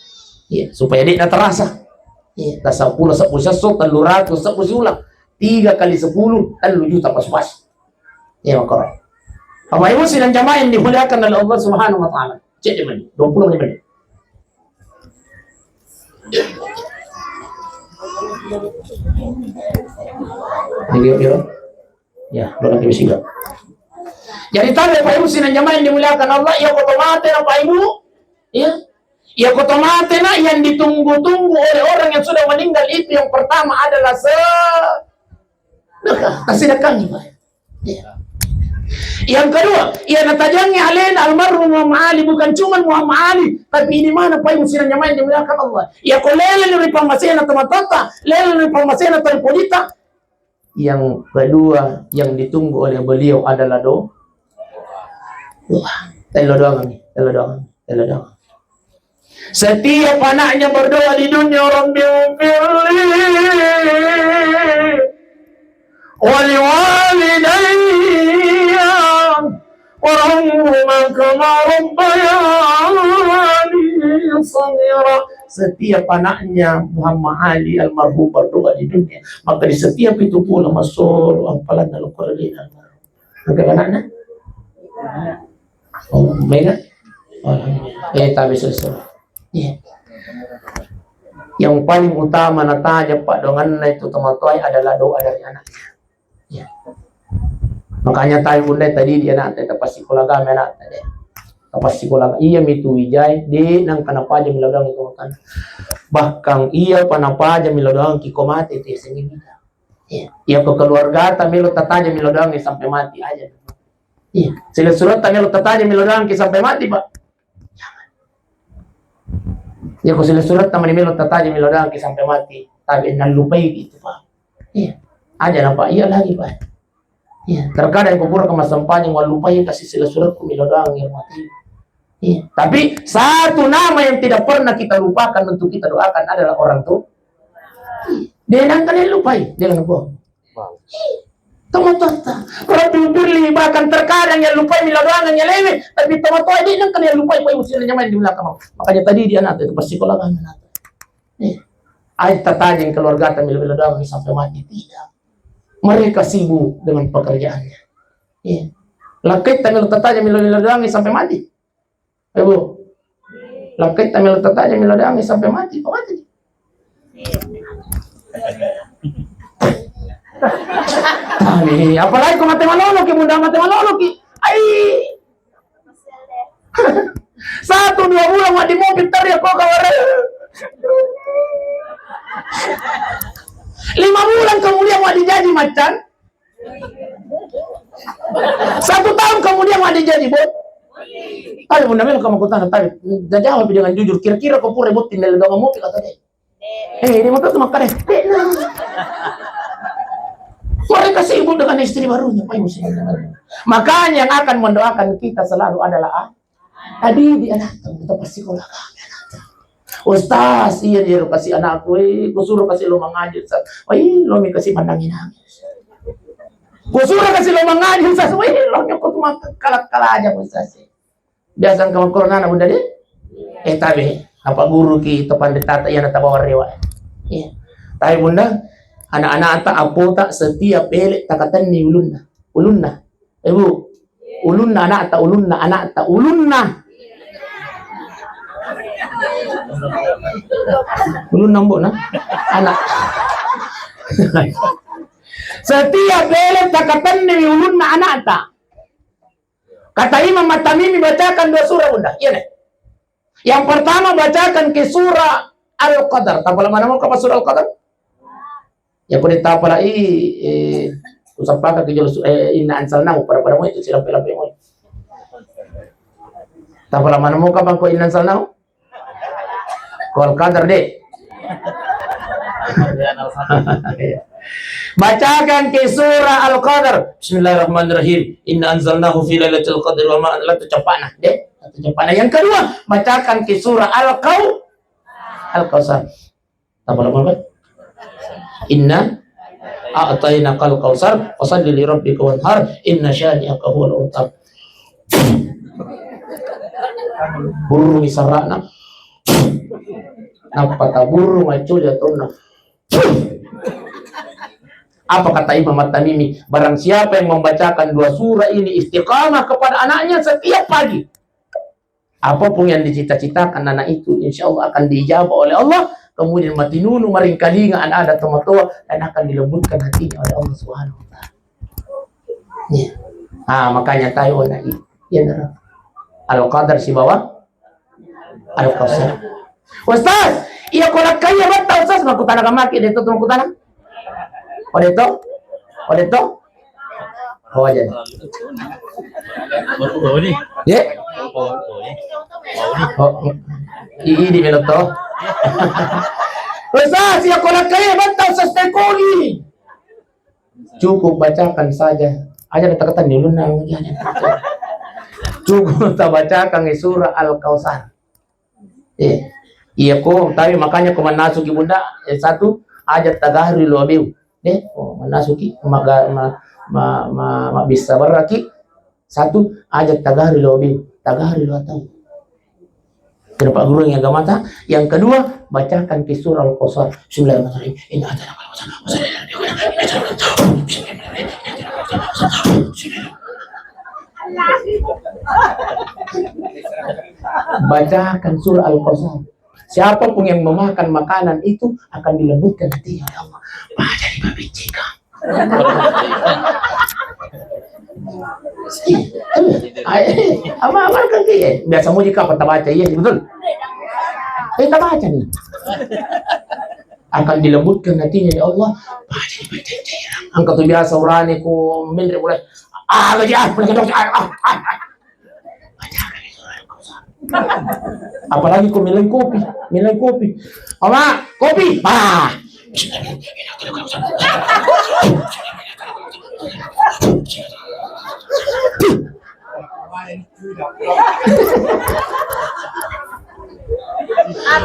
Ya, supaya dia terasa. Ya, ta seppulo sabbu sesso, tellu ratus sabbu siulang. Tiga kali sepuluh, tellu juta pas-pas. Ya, makoro. Bapak Ibu sidang jamaah yang dimuliakan oleh Allah Subhanahu wa Ta'ala. Cek di mana? Dua puluh menit. Iya, iya. Ya, lo lagi bisi enggak? Jadi tahu Bapak Ibu sidang jamaah yang dimuliakan Allah, ya, ko to mate na Pak Ibu, ya, ya, ko to mate na yang ditunggu-tunggu oleh orang yang sudah meninggal itu yang pertama adalah sedekah, sedekah, Pak. Iya. Yang kedua, iya natajangi alena almarhum Muhammad Ali, bukan cuma Muhammad Ali, tapi ini mana Pak Ibu sidang jamaah yang dimuliakan Allah. Ya, ko lele ri pammasena tomatoatta, lele ri pammasena tau polita. Yang kedua yang ditunggu oleh beliau adalah do-, doa. Tello doang ni, tello doang, tello doang. Setiap anaknya berdoa di dunia, "Rabbi firli wali walidayya warhamhuma kama rabbayani shaghira." Setiap anaknya Muhammad Ali almarhum berdoa di dunia, maka di setiap itu pula masuk hafalan Al-Quran. Maka anaknya Oh, mega? Oh, eh, tapi selesai. Iya. Yang paling utama nataja paddoanganna itu tomatoae adalah doa dari anaknya. Iya. Makanya tahu bunda tadi di anak tadi, pasti kolagame anak tadi. Pasti kolag-, iya mitu wijai, de nang kana paja milaudang itu makan. Bahkan iya pana paja milaudang kiko mate itu sendiri. Iya. Iya, ko keluargata melo tataja milaudang sampai mati aja. Iya, silessuretta melo tataja milaudangki sampai mati, Pak. Jangan. Iya, ko silessuretta mani melo tataja milaudangki sampai mati, tapi nallupai itu, Pak. Iya. Aja na, Pak. Iya lagi, Pak. Iya, terkadang ko pura kemasampajang wallupai kasih silessurekku milaudang yang mati. Iya. Tapi satu nama yang tidak pernah kita lupakan untuk kita doakan adalah orang tua. Iya. De nang kalian lupai, de nang lupa. Tomatoatta. Rabbi firli, bahkan terkadang yang lupai milaudang yang lewe, tapi tomatoa de nang kalian lupai, Pak Ibu sidang jamaah yang dimuliakan Allah. Makanya tadi di anak itu pasti kolang anak. Eh, ai tatajeng keluargata milaudang sampai mati, tidak. Mereka sibuk dengan pekerjaannya. Iya. Lakkaitta melo tatajeng milaudang sampai mati. Ayo, Bu. Lakkaitta melo tataja milaudang sampai mati, ko mati. Tani, apalagi ko mate maloloki, Bunda, mate maloloki. Ai. Satu dua bulan mati mau pintar ya kok kabar. Lima bulan kemudian mau dijadi macan. Satu tahun kemudian mau dijadi bot. Tapi bunda memang kamu kutanya, tapi jawab dengan jujur, kira-kira kau pura bot tinggal doang mau kata deh. Eh, ini motor tuh makan deh. Mereka sibuk dengan istri barunya. Ayo, sini. Makanya yang akan mendoakan kita selalu adalah ah, tadi di anak kita pasti kalau kami anak. Ustaz, iya dia kasih anakku, eh, kusuruh kasih lo mengaji, Ustaz. Oh, iya, lo mi kasih pandangin aku. Kusuruh kasih lo mengaji, Ustaz. Oh, iya, lo nyokot makan kalah-kalah aja, Ustaz. Biasa engka makkorona na bunda de. Eh, tabe, apa guru ki to pandetata iya na tabawa rewa. Iya. Tabe bunda, anak-anak ta apota setiap bele takatenni ulunna. Ulunna. Ibu, ulunna anak ta, ulunna anak ta, ulunna. Ulunna mbok na anak. Setiap bele takatenni ulunna anak ta. Kata Imam At-Tamimi, bacakan dua surah, Bunda. Iya, nih. Yang pertama, bacakan ke surah Al-Qadar. Tapala mana mau ke surah Al-Qadar? Ya, kode tapala i, eh, usappaka ke jolo su-, eh, inna anzalnahu, pada-pada mau itu, sirampe-rampe mau. Tapala mana mau ke bangko inna anzalnahu? Wal Qadar, Dek. Iya. Bacakan ke surah Al-Qadar. Bismillahirrahmanirrahim. Inna anzalnahu fi lailatul qadri wa ma, la tu cepatna, Dek. La tu cepatna. Yang kedua, bacakan ke surah Al-Kau-, Al-Kausar. Apa lama, Pak? Inna a'tainakal kausar, fasalli li rabbika wanhar, inna syani'aka huwal abtar. Burung isarana. Nappa taburung accu jatonna. Apa kata Imam At-Tamimi? Barang siapa yang membacakan dua surah ini istiqamah kepada anaknya setiap pagi, apapun yang dicita-citakan anak itu, insya Allah akan diijabah oleh Allah. Kemudian matinunu maringkalinga anak ada tomatoa dan akan dilembutkan hatinya oleh Allah Subhanahu wa Ta'ala. Iya. Ah, makanya tayo na i-, iya, nara. Al-Qadar sibawa Al-Kausar. Ustaz, iya ko lakkai iya batta, Ustaz, makkutana kamaki, de to makkutana? Ode to? Ode to? Oh, aja. Ye? Oh, i-, ini melo to. Ustaz, iya ko lakkai iya batta, Ustaz, tekoni. Cukup bacakan saja. Aja kata-kata ni ulun na, cukup tabacakan surah Al-Kausar. Eh, iya ko, tapi makanya ko mannasu ki bunda, eh, satu, aja tagari lo abeu. Deh, oh, mannasu ki, maga-, ma-, ma-, ma-, mabbissa berra ki, satu, aja tagari lo abeu, tagari lo atau. Kenapa guru yang agama ta? Yang kedua, bacakan ki surah Al-Kausar. Bismillahirrahmanirrahim. Inna a'tainakal kausar. Bacakan surah Al-Kausar. Siapapun yang memakan makanan itu akan dilembutkan hatinya oleh Allah. Baca di babicika. Ama, ama kan iya. Biasa muji kapan tabaca, iya, betul? Eh, tabaca nih. Akan dilembutkan hatinya, ya Allah. Baca di babicika. Engka tu biasa urane ku menre mulai. Ah, gaji ah, mulai gaji ah, ah, ah. Apalagi ko milai kopi, milai kopi. Mama, kopi. Ah.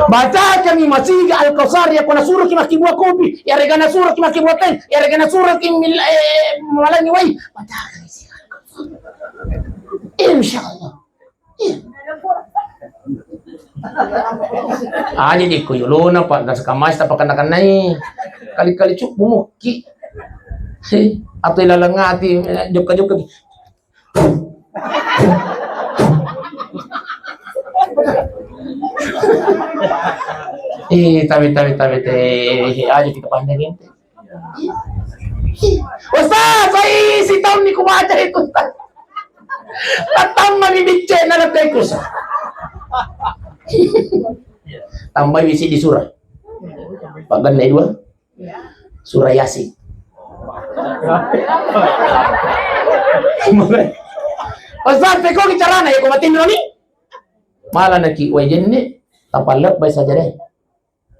Bacakan mi masiga Al-Kausar, iya ko nasuro ki makkibua kopi, iya regana suro ki makkibua teh, iya regana suro ki mil-, eh, malangi wai. Bacakan mi siga Al-Kausar. Insya Allah. Iya. Aja di ko yolona, Pak, das kamais, tak pakai nakan nai. Kali-kali cuk, bumuki. Hei, atau ilalang ati, eh, jokka-jokka. Eh, tabe, tabe, tabe, teh. Aja kita pandang ente. Ustaz, sai sitaung ni kubaca itu, Ustaz. Tatamma mi biccena na tekus. Tambai bisi di surah. Paganna dua. Surah Yasin. Ustaz, pekko carana ya ko matinroni? Malanaki wai jenne, tapallebbai saja deh.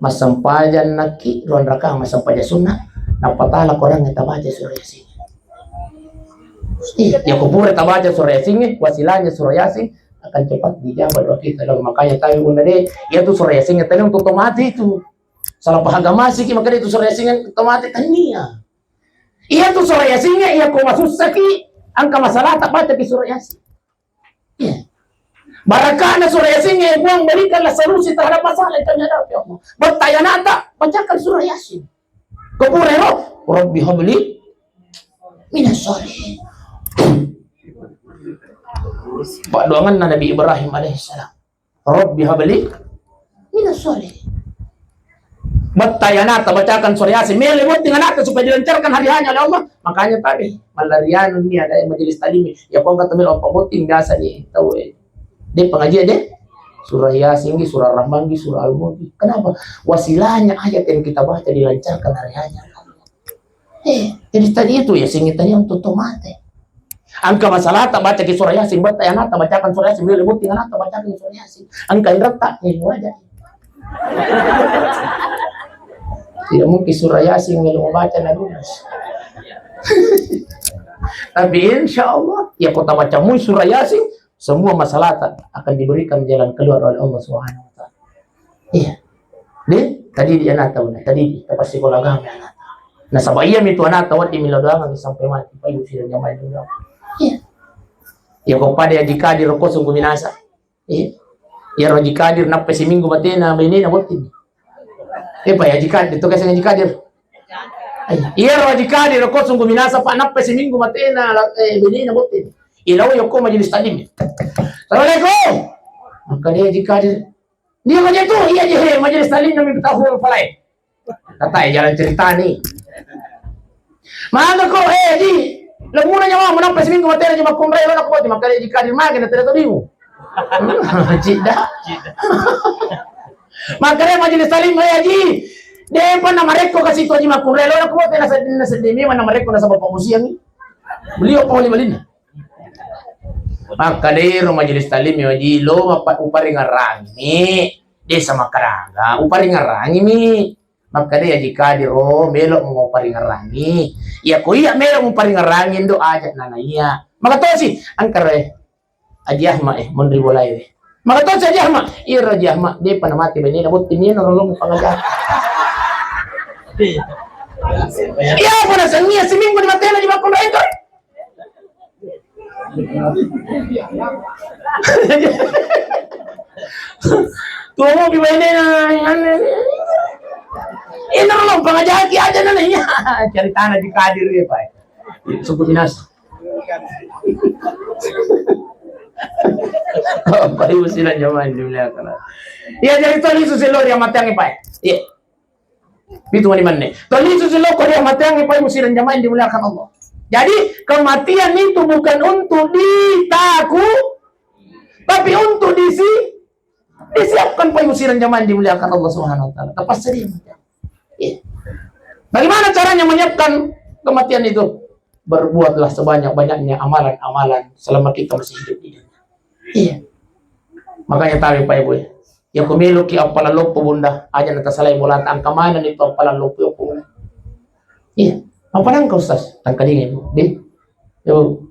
Massempajang naki ruang rakang massempajang sunnah, napatala Quran tabaca surah Yasin. Ih, ya ko pura tabaca surah Yasin, eh, wasilahnya surah Yasin akan cepat dijawab doa kita. Lalu makanya tahu bunda deh, ya tuh surah Yasin tadi untuk tomate itu. Salah paham masih ki, makanya itu surah Yasin tomate tania. Iya tuh surah Yasin ya, iya ko masussa ki, angka masalah tak baca di surah Yasin. Iya. Barakana surah Yasin ya, Puang berikanlah solusi terhadap masalah yang kami hadapi, ya Allah. Bertayanata, bacakan surah Yasin. Kepura roh, Rabbi habli minas sholihin. Pak doangan Nabi Ibrahim alaihissalam. Rabbi habli minas sholihin. Battaya anata bacakan surah Yasin, mele botting anata supaya dilancarkan hari hanya oleh Allah. Makanya tadi malarianu ini ada majelis taklim. Ya kau kata mele apa botting biasa nih tahu eh. Deh pengajian deh. Surah Yasin, surah Rahman, surah Al-Mulk. Kenapa? Wasilahnya ayat yang kita baca dilancarkan hari hanya. Eh, jadi tadi itu ya singit tadi untuk tomate. Angka masalah tak baca ki surah Yasin, batta ya nata bacakan surah Yasin, boleh bukti nata bacakan surah Yasin. Angka inrata, eh, wajar. Tidak mungkin surah Yasin kalau mau baca na lunas. Tapi insya Allah, ya kota bacamu surah Yasin, semua masalah tak akan diberikan jalan keluar oleh Allah Subhanahu wa Ta'ala. Iya. Deh, tadi dia nata, tadi dia pas sekolah agama nata. Nasaba iya mitu anata wedding melo doangan sampai mati, pai usia jamaah itu. Iya. Ya ko pada Haji Kadir ko sungguh minasa. Iya. Ya Haji Kadir nappa seminggu matena benena botting. Eh, Pak Haji Kadir, itu kasih Haji Kadir. Iya, Haji Kadir ko sungguh minasa, Pak, nappa seminggu matena eh benena botting. Ilau yoko majelis taklim. Assalamualaikum. Maka dia Haji Kadir. Dia aja tuh, iya je, majelis taklim nami tahu falai. Kata ya jalan cerita nih. Maka kok eh di lemuna nyawa menampai seminggu materi cuma kumrai lo nak maka dia jika di magen tidak tahu. Cida. Maka dia majelis taklim ya ji. Dia pernah marekko kasih tuh ji makumrai lo nak mati nasa sedih mana marekko nasa bapak musiang. Beliau poli malin. Makkedai ro majelis taklim ya, Haji, lo mappa-, uparingerrangi, desa makkaraga, uparingerrangi mi. Makkedai Haji Kadir, oh, melo mo uparingerrangi. Ya ko iya melo mo uparingerrangi ndo aja nana iya. Maka tosi, angkare Haji Ahmad, eh, monri bolai, eh. Maka tosi Haji Ahmad, iya Haji Ahmad, de pana mati bani na botting ni no lo mo pangaja. Iya, pada sengi seminggu di matena di bakun rengkor. Tuo mo bibainena, anu, ini lo pangajaki aja nana iya. Ceritana di Kadir ya, Pak. Suku dinas. Bapak Ibu sidang jamaah yang dimuliakan. Iya, jadi toli susi lo ri amateang, Pak. Iya. Pitu mani manne. Toli susi lo ko dia mateang, Pak Ibu sidang jamaah yang dimuliakan Allah. Jadi, kematian itu bukan untuk ditaku, tapi untuk disi-, disiapkan, Pak Ibu sidang jamaah yang dimuliakan Allah Subhanahu wa Ta'ala. Terpaksa dia mati. Iya. Bagaimana caranya menyiapkan kematian itu? Berbuatlah sebanyak-banyaknya amalan-amalan selama kita masih hidup di dunia. Iya. Makanya tahu, Pak Ibu, ya. Ya, ko meloki appalang loppo, Bunda, aja natasalai bolata, angka maneng itu appalang loppo, Bunda. Iya. Apa nangka, Ustaz? Tangkalinga, Ibu. Deh. Yo.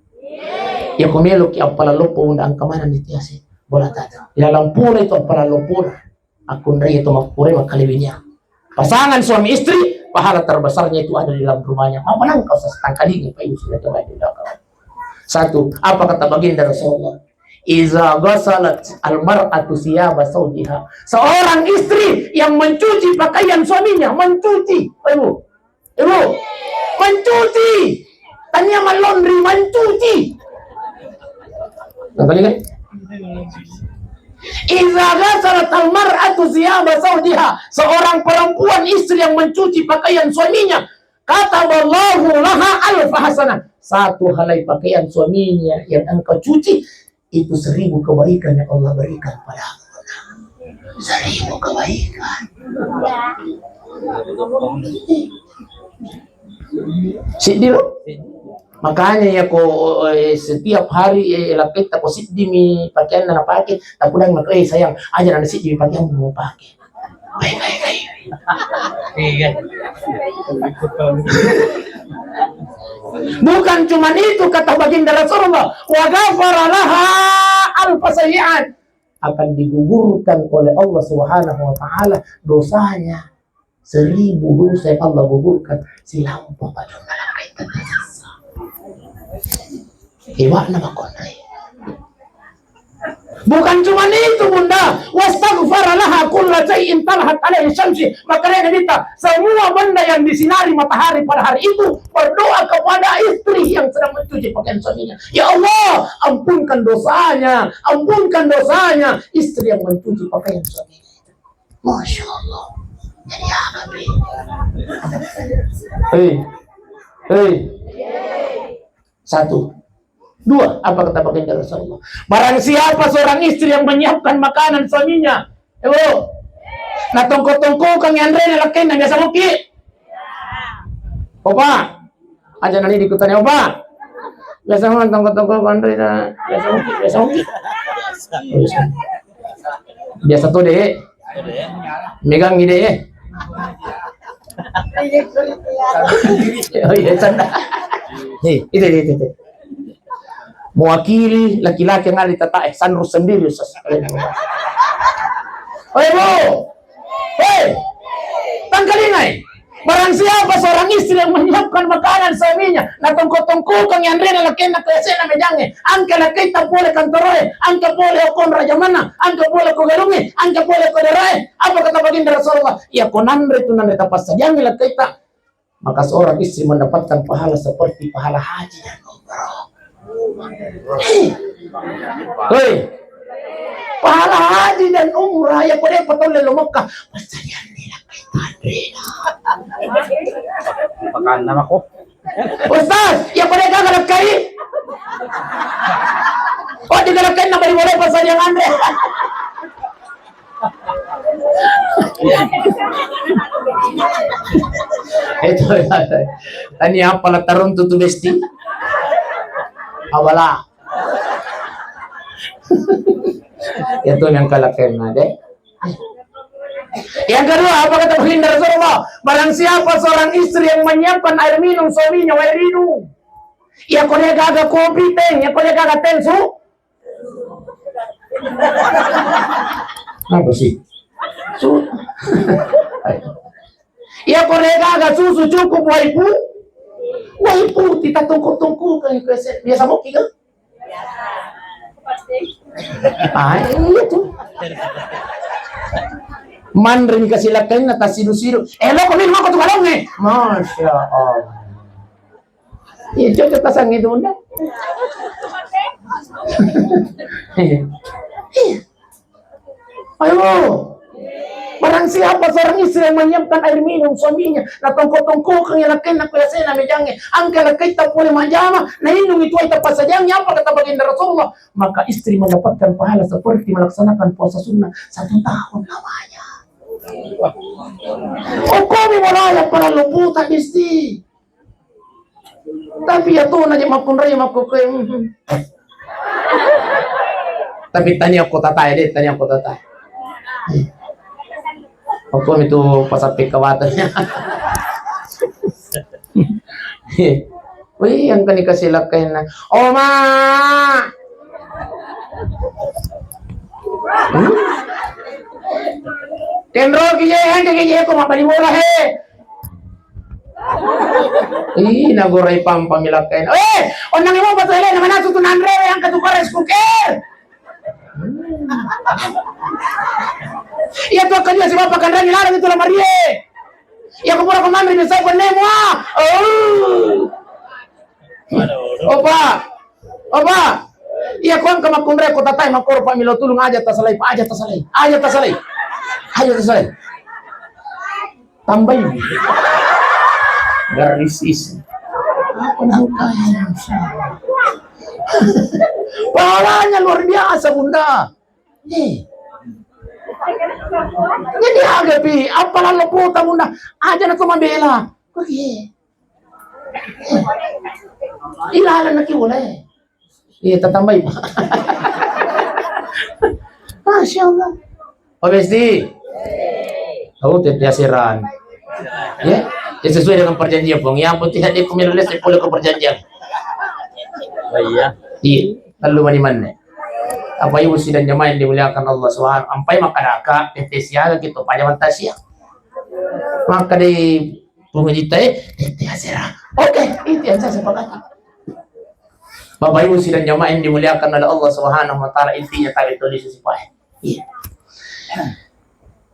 Ya, ko meloki appalang loppo, Bunda, angka maneng itu ya sih bolata. Ilalang pura itu appalang loppo. Akkunrai itu mappura makkalebinia. Pasangan suami istri, pahala terbesarnya itu ada di dalam rumahnya. Apa nangka, Ustaz? Tangkalinga, Pak Ibu, sudah coba itu. Satu, apa kata baginda Rasulullah? Iza ghasalat al-mar'atu siyaba zawjiha. Seorang istri yang mencuci pakaian suaminya, mencuci. Ibu, ibu, mencuci. Tania mallondri, mencuci. Apa lagi? Iza ghasalat al-mar'atu siyaba zawjiha. Seorang perempuan istri yang mencuci pakaian suaminya, kataballahu laha alfa hasanah. Satu helai pakaian suaminya yang engkau cuci, itu seribu kebaikan yang Allah berikan padamu. Seribu kebaikan. Siddi lo. Makanya ya ko, eh, setiap hari, eh, lakkaitta ko siddi mi pakaianna napake, tapudang mako, eh, sayang, aja na siddi mi pakaian mu pake. Baik, baik, baik. Iya. Bukan cuma itu, kata baginda Rasulullah, wa ghafara laha alfa sayyi'at. Akan digugurkan oleh Allah Subhanahu wa Ta'ala dosanya seribu dosa yang Allah gugurkan silampa pada dalam kaitan. Iwakna makonre. Bukan cuma itu, Bunda. Wastaghfara laha kulla syai'in talahat alaihi syamsi. Maka dia minta semua benda yang disinari matahari pada hari itu berdoa kepada istri yang sedang mencuci pakaian suaminya. Ya Allah, ampunkan dosanya, ampunkan dosanya istri yang mencuci pakaian suaminya. Masya Allah. Jadi apa, Pi? Hei. Hei. Satu. Dua, apa kata baginda Rasulullah? Barang siapa seorang istri yang menyiapkan makanan suaminya, eh, bro, na tongko-tongko kang anre na lakkainna biasa moki. Opa, aja nani dikutanya, Opa. Biasa mo tongko-tongko kang anre na biasa moki, biasa moki. Biasa to, Dek. Megang ide, eh. Oh iya, canda. Hei, itu, itu, itu. Mewakili laki-laki yang ada di tata, eh, Sanrus sendiri, Ustaz. Oi, Bu. Hei, tangkalingai. Barang siapa seorang istri yang menyiapkan makanan suaminya, na tongko-tongkokang anrena lakkainna ko yase'na mejangnge, engka lakkaitta pole kantoroe, engka pole okko raja manna, engka pole ko galungnge, engka pole ko daerae, apa kata baginda Rasulullah? Iya ko nanre tu nanre tapassadiangngi lakkaitta, maka seorang istri mendapatkan pahala seperti pahala haji dan umrah. Hei. Pahala haji dan umrah, ya ko de' patolle lo Mekah. Passadianni lakkai anrena. Makanna mako. Ustaz, ya ko de' gaga lakkai. Oh, di lakkai na bari boleh passadiang anre. Itu ya. Tania apa la taruntu tu besti? Awala. Itu yang kalah kena deh. Yang kedua, apa kata baginda Rasulullah? Barang siapa seorang istri yang menyiapkan air minum suaminya, air minum. Ya ko de' gaga kopi teh, ya ko de' gaga teh su. Apa sih? Su. Ya ko de' gaga susu cukup waipu. Waipu kita tungku-tungku kan biasa mau kita. Ah, iya tuh. Manring kasi lakkainna tasidu-sidu. Eh, lo ko minum aku tuh kalonge. Masya Allah. Iya, cocok pasang itu, Bunda. Iya. Ayo. Barang siapa seorang istri yang menyiapkan air minum suaminya, na tongko-tongkokang lakkainna ko yase'na mejangnge, engka lakkaitta pole majjama, na inung itu aita passajangngi, apa kata baginda Rasulullah? Maka istri mendapatkan pahala seperti melaksanakan puasa sunnah satu tahun lamanya. Okkomi malaya pada lompo tak besti. Tapi ya tuh nanya makkunrai makkukkue. Tapi tania ko tatae deh, tania ko tatae. Okkomi tu pasappi kawatanya. Wih, yang kani kasi lakkainna. Oma. Hmm? Kenro kije, yang kije ko mabali bola he. Ih, nagorai pampa milakkain. Eh, onnang mo batu ele na manasu tu nanre yang ketukar es kuker. Iya tu akan juga sebab pakan rani larang itu lamarie. Iya ko pura ko manre ni sai ko nemu ah. Oh. Opa. Opa. Iya ko engka makkunrai ko tatai makkoro pa milo tulung aja tasalai, pa aja tasalai. Aja tasalai. Aja tasalai. Tambahi. Garis isi. Apa nangka? Pahalanya luar biasa, Bunda. Eh. Jadi aga pi, apa lalo pota, Bunda? Aja na to mabela. Oke. Ilalang naki boleh. Iya, tatambai, Pak. Masya Allah. Pak Besti. Oh, tette aseran. Ya, ya sesuai dengan perjanjian, Pong. Yang penting hadir pemilu les, boleh ke perjanjian. Oh iya. Iya, lalu mani manne. Apa ibu sidang jamaah yang dimuliakan Allah Subhanahu, ampai makkadaka, tette siaga gitu, pajaman tasia. Maka di penguji teh, tette aseran. Oke, itu yang saya sepakati. Bapak Ibu sidang jamaah yang dimuliakan oleh Allah Subhanahu wa Ta'ala, intinya tabe tuli sisipae. Iya.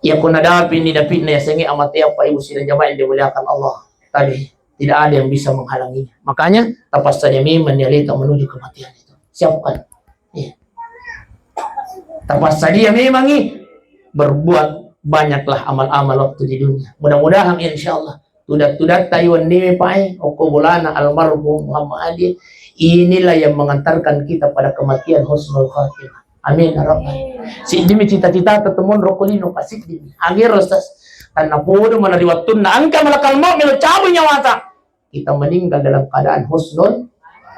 Ya, kuna dapi ni dapi na yasengi amatea, Bapak Ibu sidang jamaah yang dimuliakan Allah. Tabe, tidak ada yang bisa menghalanginya. Makanya, tapassadia memang ni aleta menuju kematian itu. Siapkan. Iya. Tapassadia memangi, berbuat banyaklah amal-amal waktu di dunia. Mudah-mudahan, insya Allah, tudat-tudatta iwenniwe pae, okko bolana almarhum Muhammad Adi, inilah yang mengantarkan kita pada kematian husnul khatimah. Amin, ya Rabbal. Siddimi cita-cita tetemon rokko lino, pasiddimi. Angero sas, tanna podo mana ri wattunna engka malakal maut melo cabut nyawata. Kita meninggal dalam keadaan husnul.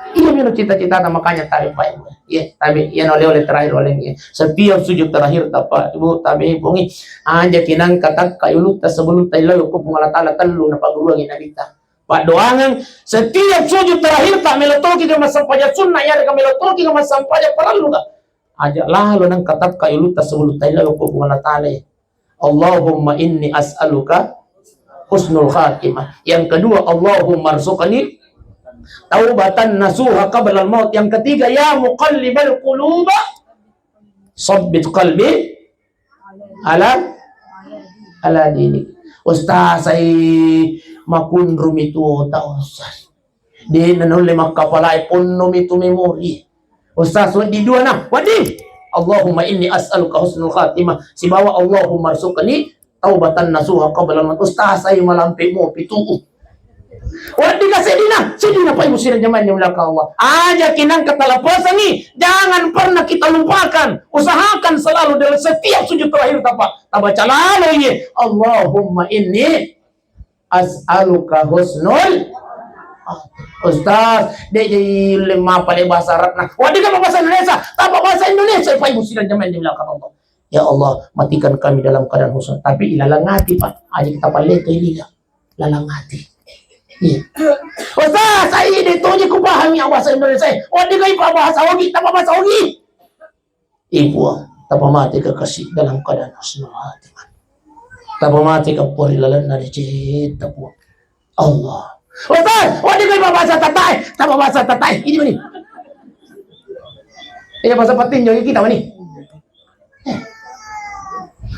Iya, melo cita-cita, makanya tabe, Pak Ibu. Iya, tabe, iya, oleh-oleh terakhir oleh, iya. Setiap sujud terakhir, Bapak Ibu, tabe, Ibu, ngi. Aja kinangka takka ulutta sebelum taillau ko Puang Allah Taala, tellu napagguruangi Nabitta. Paddoangeng, setiap sujud terakhir ta melo toki ga massempajang sunna, iya, ga melo toki ga massempajang parellu ga. Aja lalo nangka takka ulutta sebelum taillau ko Puang Allah Taala. Allahumma inni as'aluka husnul khatimah. Yang kedua, Allahumma rzuqni taubatan nasuha qablal maut. Yang ketiga, ya muqallibal quluba, sabbit qalbi ala, ala dinik. Ustaz, ai makunrumi tuo ta, Ustaz. De' na naulle makkapalae, ponnomi tu memori. Ustaz, wedding dua na, wedding. Allahumma inni as'aluka husnul khatimah. Sibawa Allahumma rzuqni taubatan nasuha qabla maut. Ustaz, ai malampe mopi tu. Wedding ka seddina, seddina, Pak Ibu sidang jamaah yang dimuliakan Allah. Aja kinangka talapesangi, jangan pernah kita lupakan. Usahakan selalu dalam setiap sujud terakhir tapa, tabaca lalo iye. Allahumma inni as'aluka husnul. Ustaz, de' je ulle mapale bahasa Arabna. Wedding ka bahasa Indonesia, tapa bahasa Indonesia, Pak Ibu sidang jamaah yang dimuliakan Allah. Ya Allah, matikan kami dalam keadaan husnul. Tapi ilalang ati, Pak. Aja kita palleto ini, ya. Lalang ati. Iya. Ustaz, saya de' toje ku pahami bahasa Indonesia. Wedding ka bahasa Ogi, tapa bahasa Ogi. Eh, Puang, tapamateka kasi dalam keadaan husnul khatimah. Tapamateka, Puang, ri lalenna decetta, Puang. Allah. Ustaz, wedding ka bahasa Tatae, tapa bahasa Tatae. Ini mani. Iya, bahasa patinjo kita mani. Eh.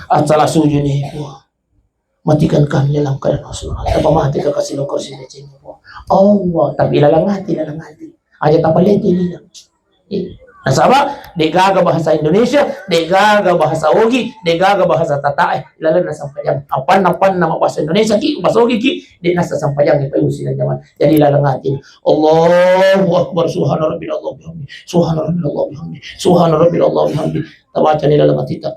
Asala sujud ni, Puang. Matikan kami dalam keadaan husnul khatimah. Tapamateka kasi lokor sini cengeng, Puang. Allah, tapi lalang ati, lalang ati. Aja tapalete lino. Eh, nasaba, de' gaga bahasa Indonesia, de' gaga bahasa Ogi, de' gaga bahasa Tatae, lalenna sampajang. Apanna, apanna ma bahasa Indonesia ki, bahasa Ogi ki, de' nasa sampajang, Pak Ibu sidang jamaah. Jadi lalang ati. Allahu Akbar, subhana rabbil Allah bihamdi, subhana rabbil Allah bihamdi, subhana rabbil Allah bihamdi. Tabaca ni lalang atita.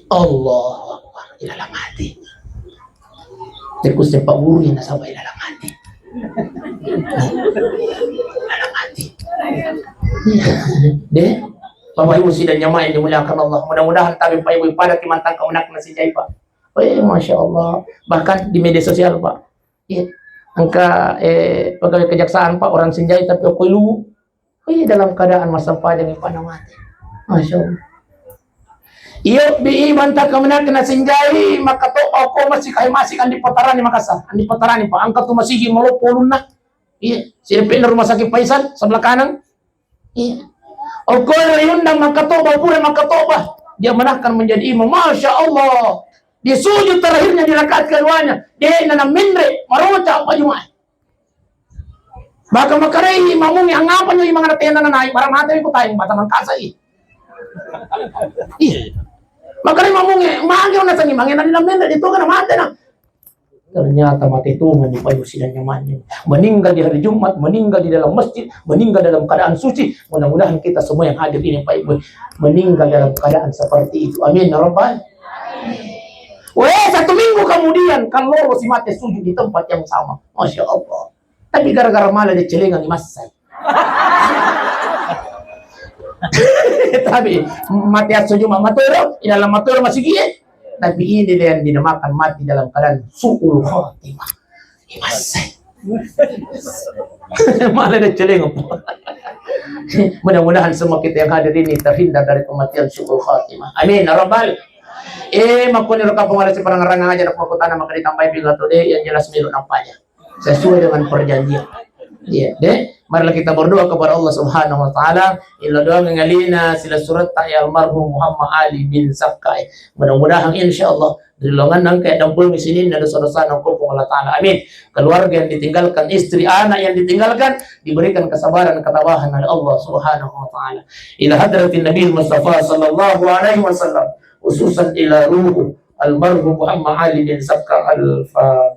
Allahu Akbar, ilalang ati. Teku sepak guru yang nasaba ilalang ati. Ilalang ati. De', Bapak Ibu sidang jamaah yang dimuliakan Allah. Mudah-mudahan tabe, Pak Ibu, pada kimantang kau nak nasi jai, Pak. Oh, iya, Masya Allah. Bahkan di media sosial, Pak. Iya. Engka, eh, pegawai kejaksaan, Pak, orang Sinjai tapi okko Luwu. Oh, iya, dalam keadaan massempajang, Pak, namate. Masya Allah. Iyo, bi, banta kemenang kena Sinjai, maka to, okko masih kai masih kan dipetarani Makassar, kan dipetarani, Pak. Angkat tu masih maloppo ulunna. Iya, sini pindah rumah sakit Faisal sebelah kanan. Iya. Okko riundang makkatoba, pura makkatoba. Dia menahkan menjadi imam. Masya Allah. Di sujud terakhirnya, di rakaat keduanya, de' nana menre, maroca apa Jumat. Bahkan makkarai mamungi, angapa nyo imang ada tena nanaik, barang mate ku taing, bata mangkasa i. Iya. Makkarai mamungi, mage ona sangi mange nana menre, di tu kana mate na. Ternyata mate tongeng ni, Pak Ibu sidang jamaah. Meninggal di hari Jumat, meninggal di dalam masjid, meninggal dalam keadaan suci. Mudah-mudahan kita semua yang hadir ini, Pak Ibu, meninggal dalam keadaan seperti itu. Amin ya Rabbal. Weh, satu minggu kemudian, kallolo si mate sujud di tempat yang sama. Masya Allah. Tapi gara-gara mala deccelengang massai. Tapi mate esso Juma matoro, di dalam matoro masigi. Tapi ini dia yang dinamakan mati dalam keadaan su'ul khatimah. Massai. Mala deccelengang. Mudah-mudahan semua kita yang hadir ini terhindar dari kematian su'ul khatimah. Amin ya rabbal. Eh, makkuniro kapang ala siparangarang aja, nak makutana maka ditambahi bilang tuh deh, yang jelas milu nampaknya sesuai dengan perjanjian. Iya, deh. Marilah kita berdoa kepada Allah Subhanahu wa Ta'ala. Illa doa ngalina sila surat tak ya almarhum Muhammad Ali bin Sakkai. Mudah-mudahan, insya Allah, ri lolonganna engka dampengeng sininna dosa-dosana ko Puang Allah Ta'ala. Amin. Keluarga yang ditinggalkan, istri, anak yang ditinggalkan, diberikan kesabaran, ketabahan oleh Allah Subhanahu wa Ta'ala. Ila hadratin Nabi Mustafa sallallahu alaihi wasallam, khususan ila ruhu almarhum Muhammad Ali bin Sakka. Al-Fatihah.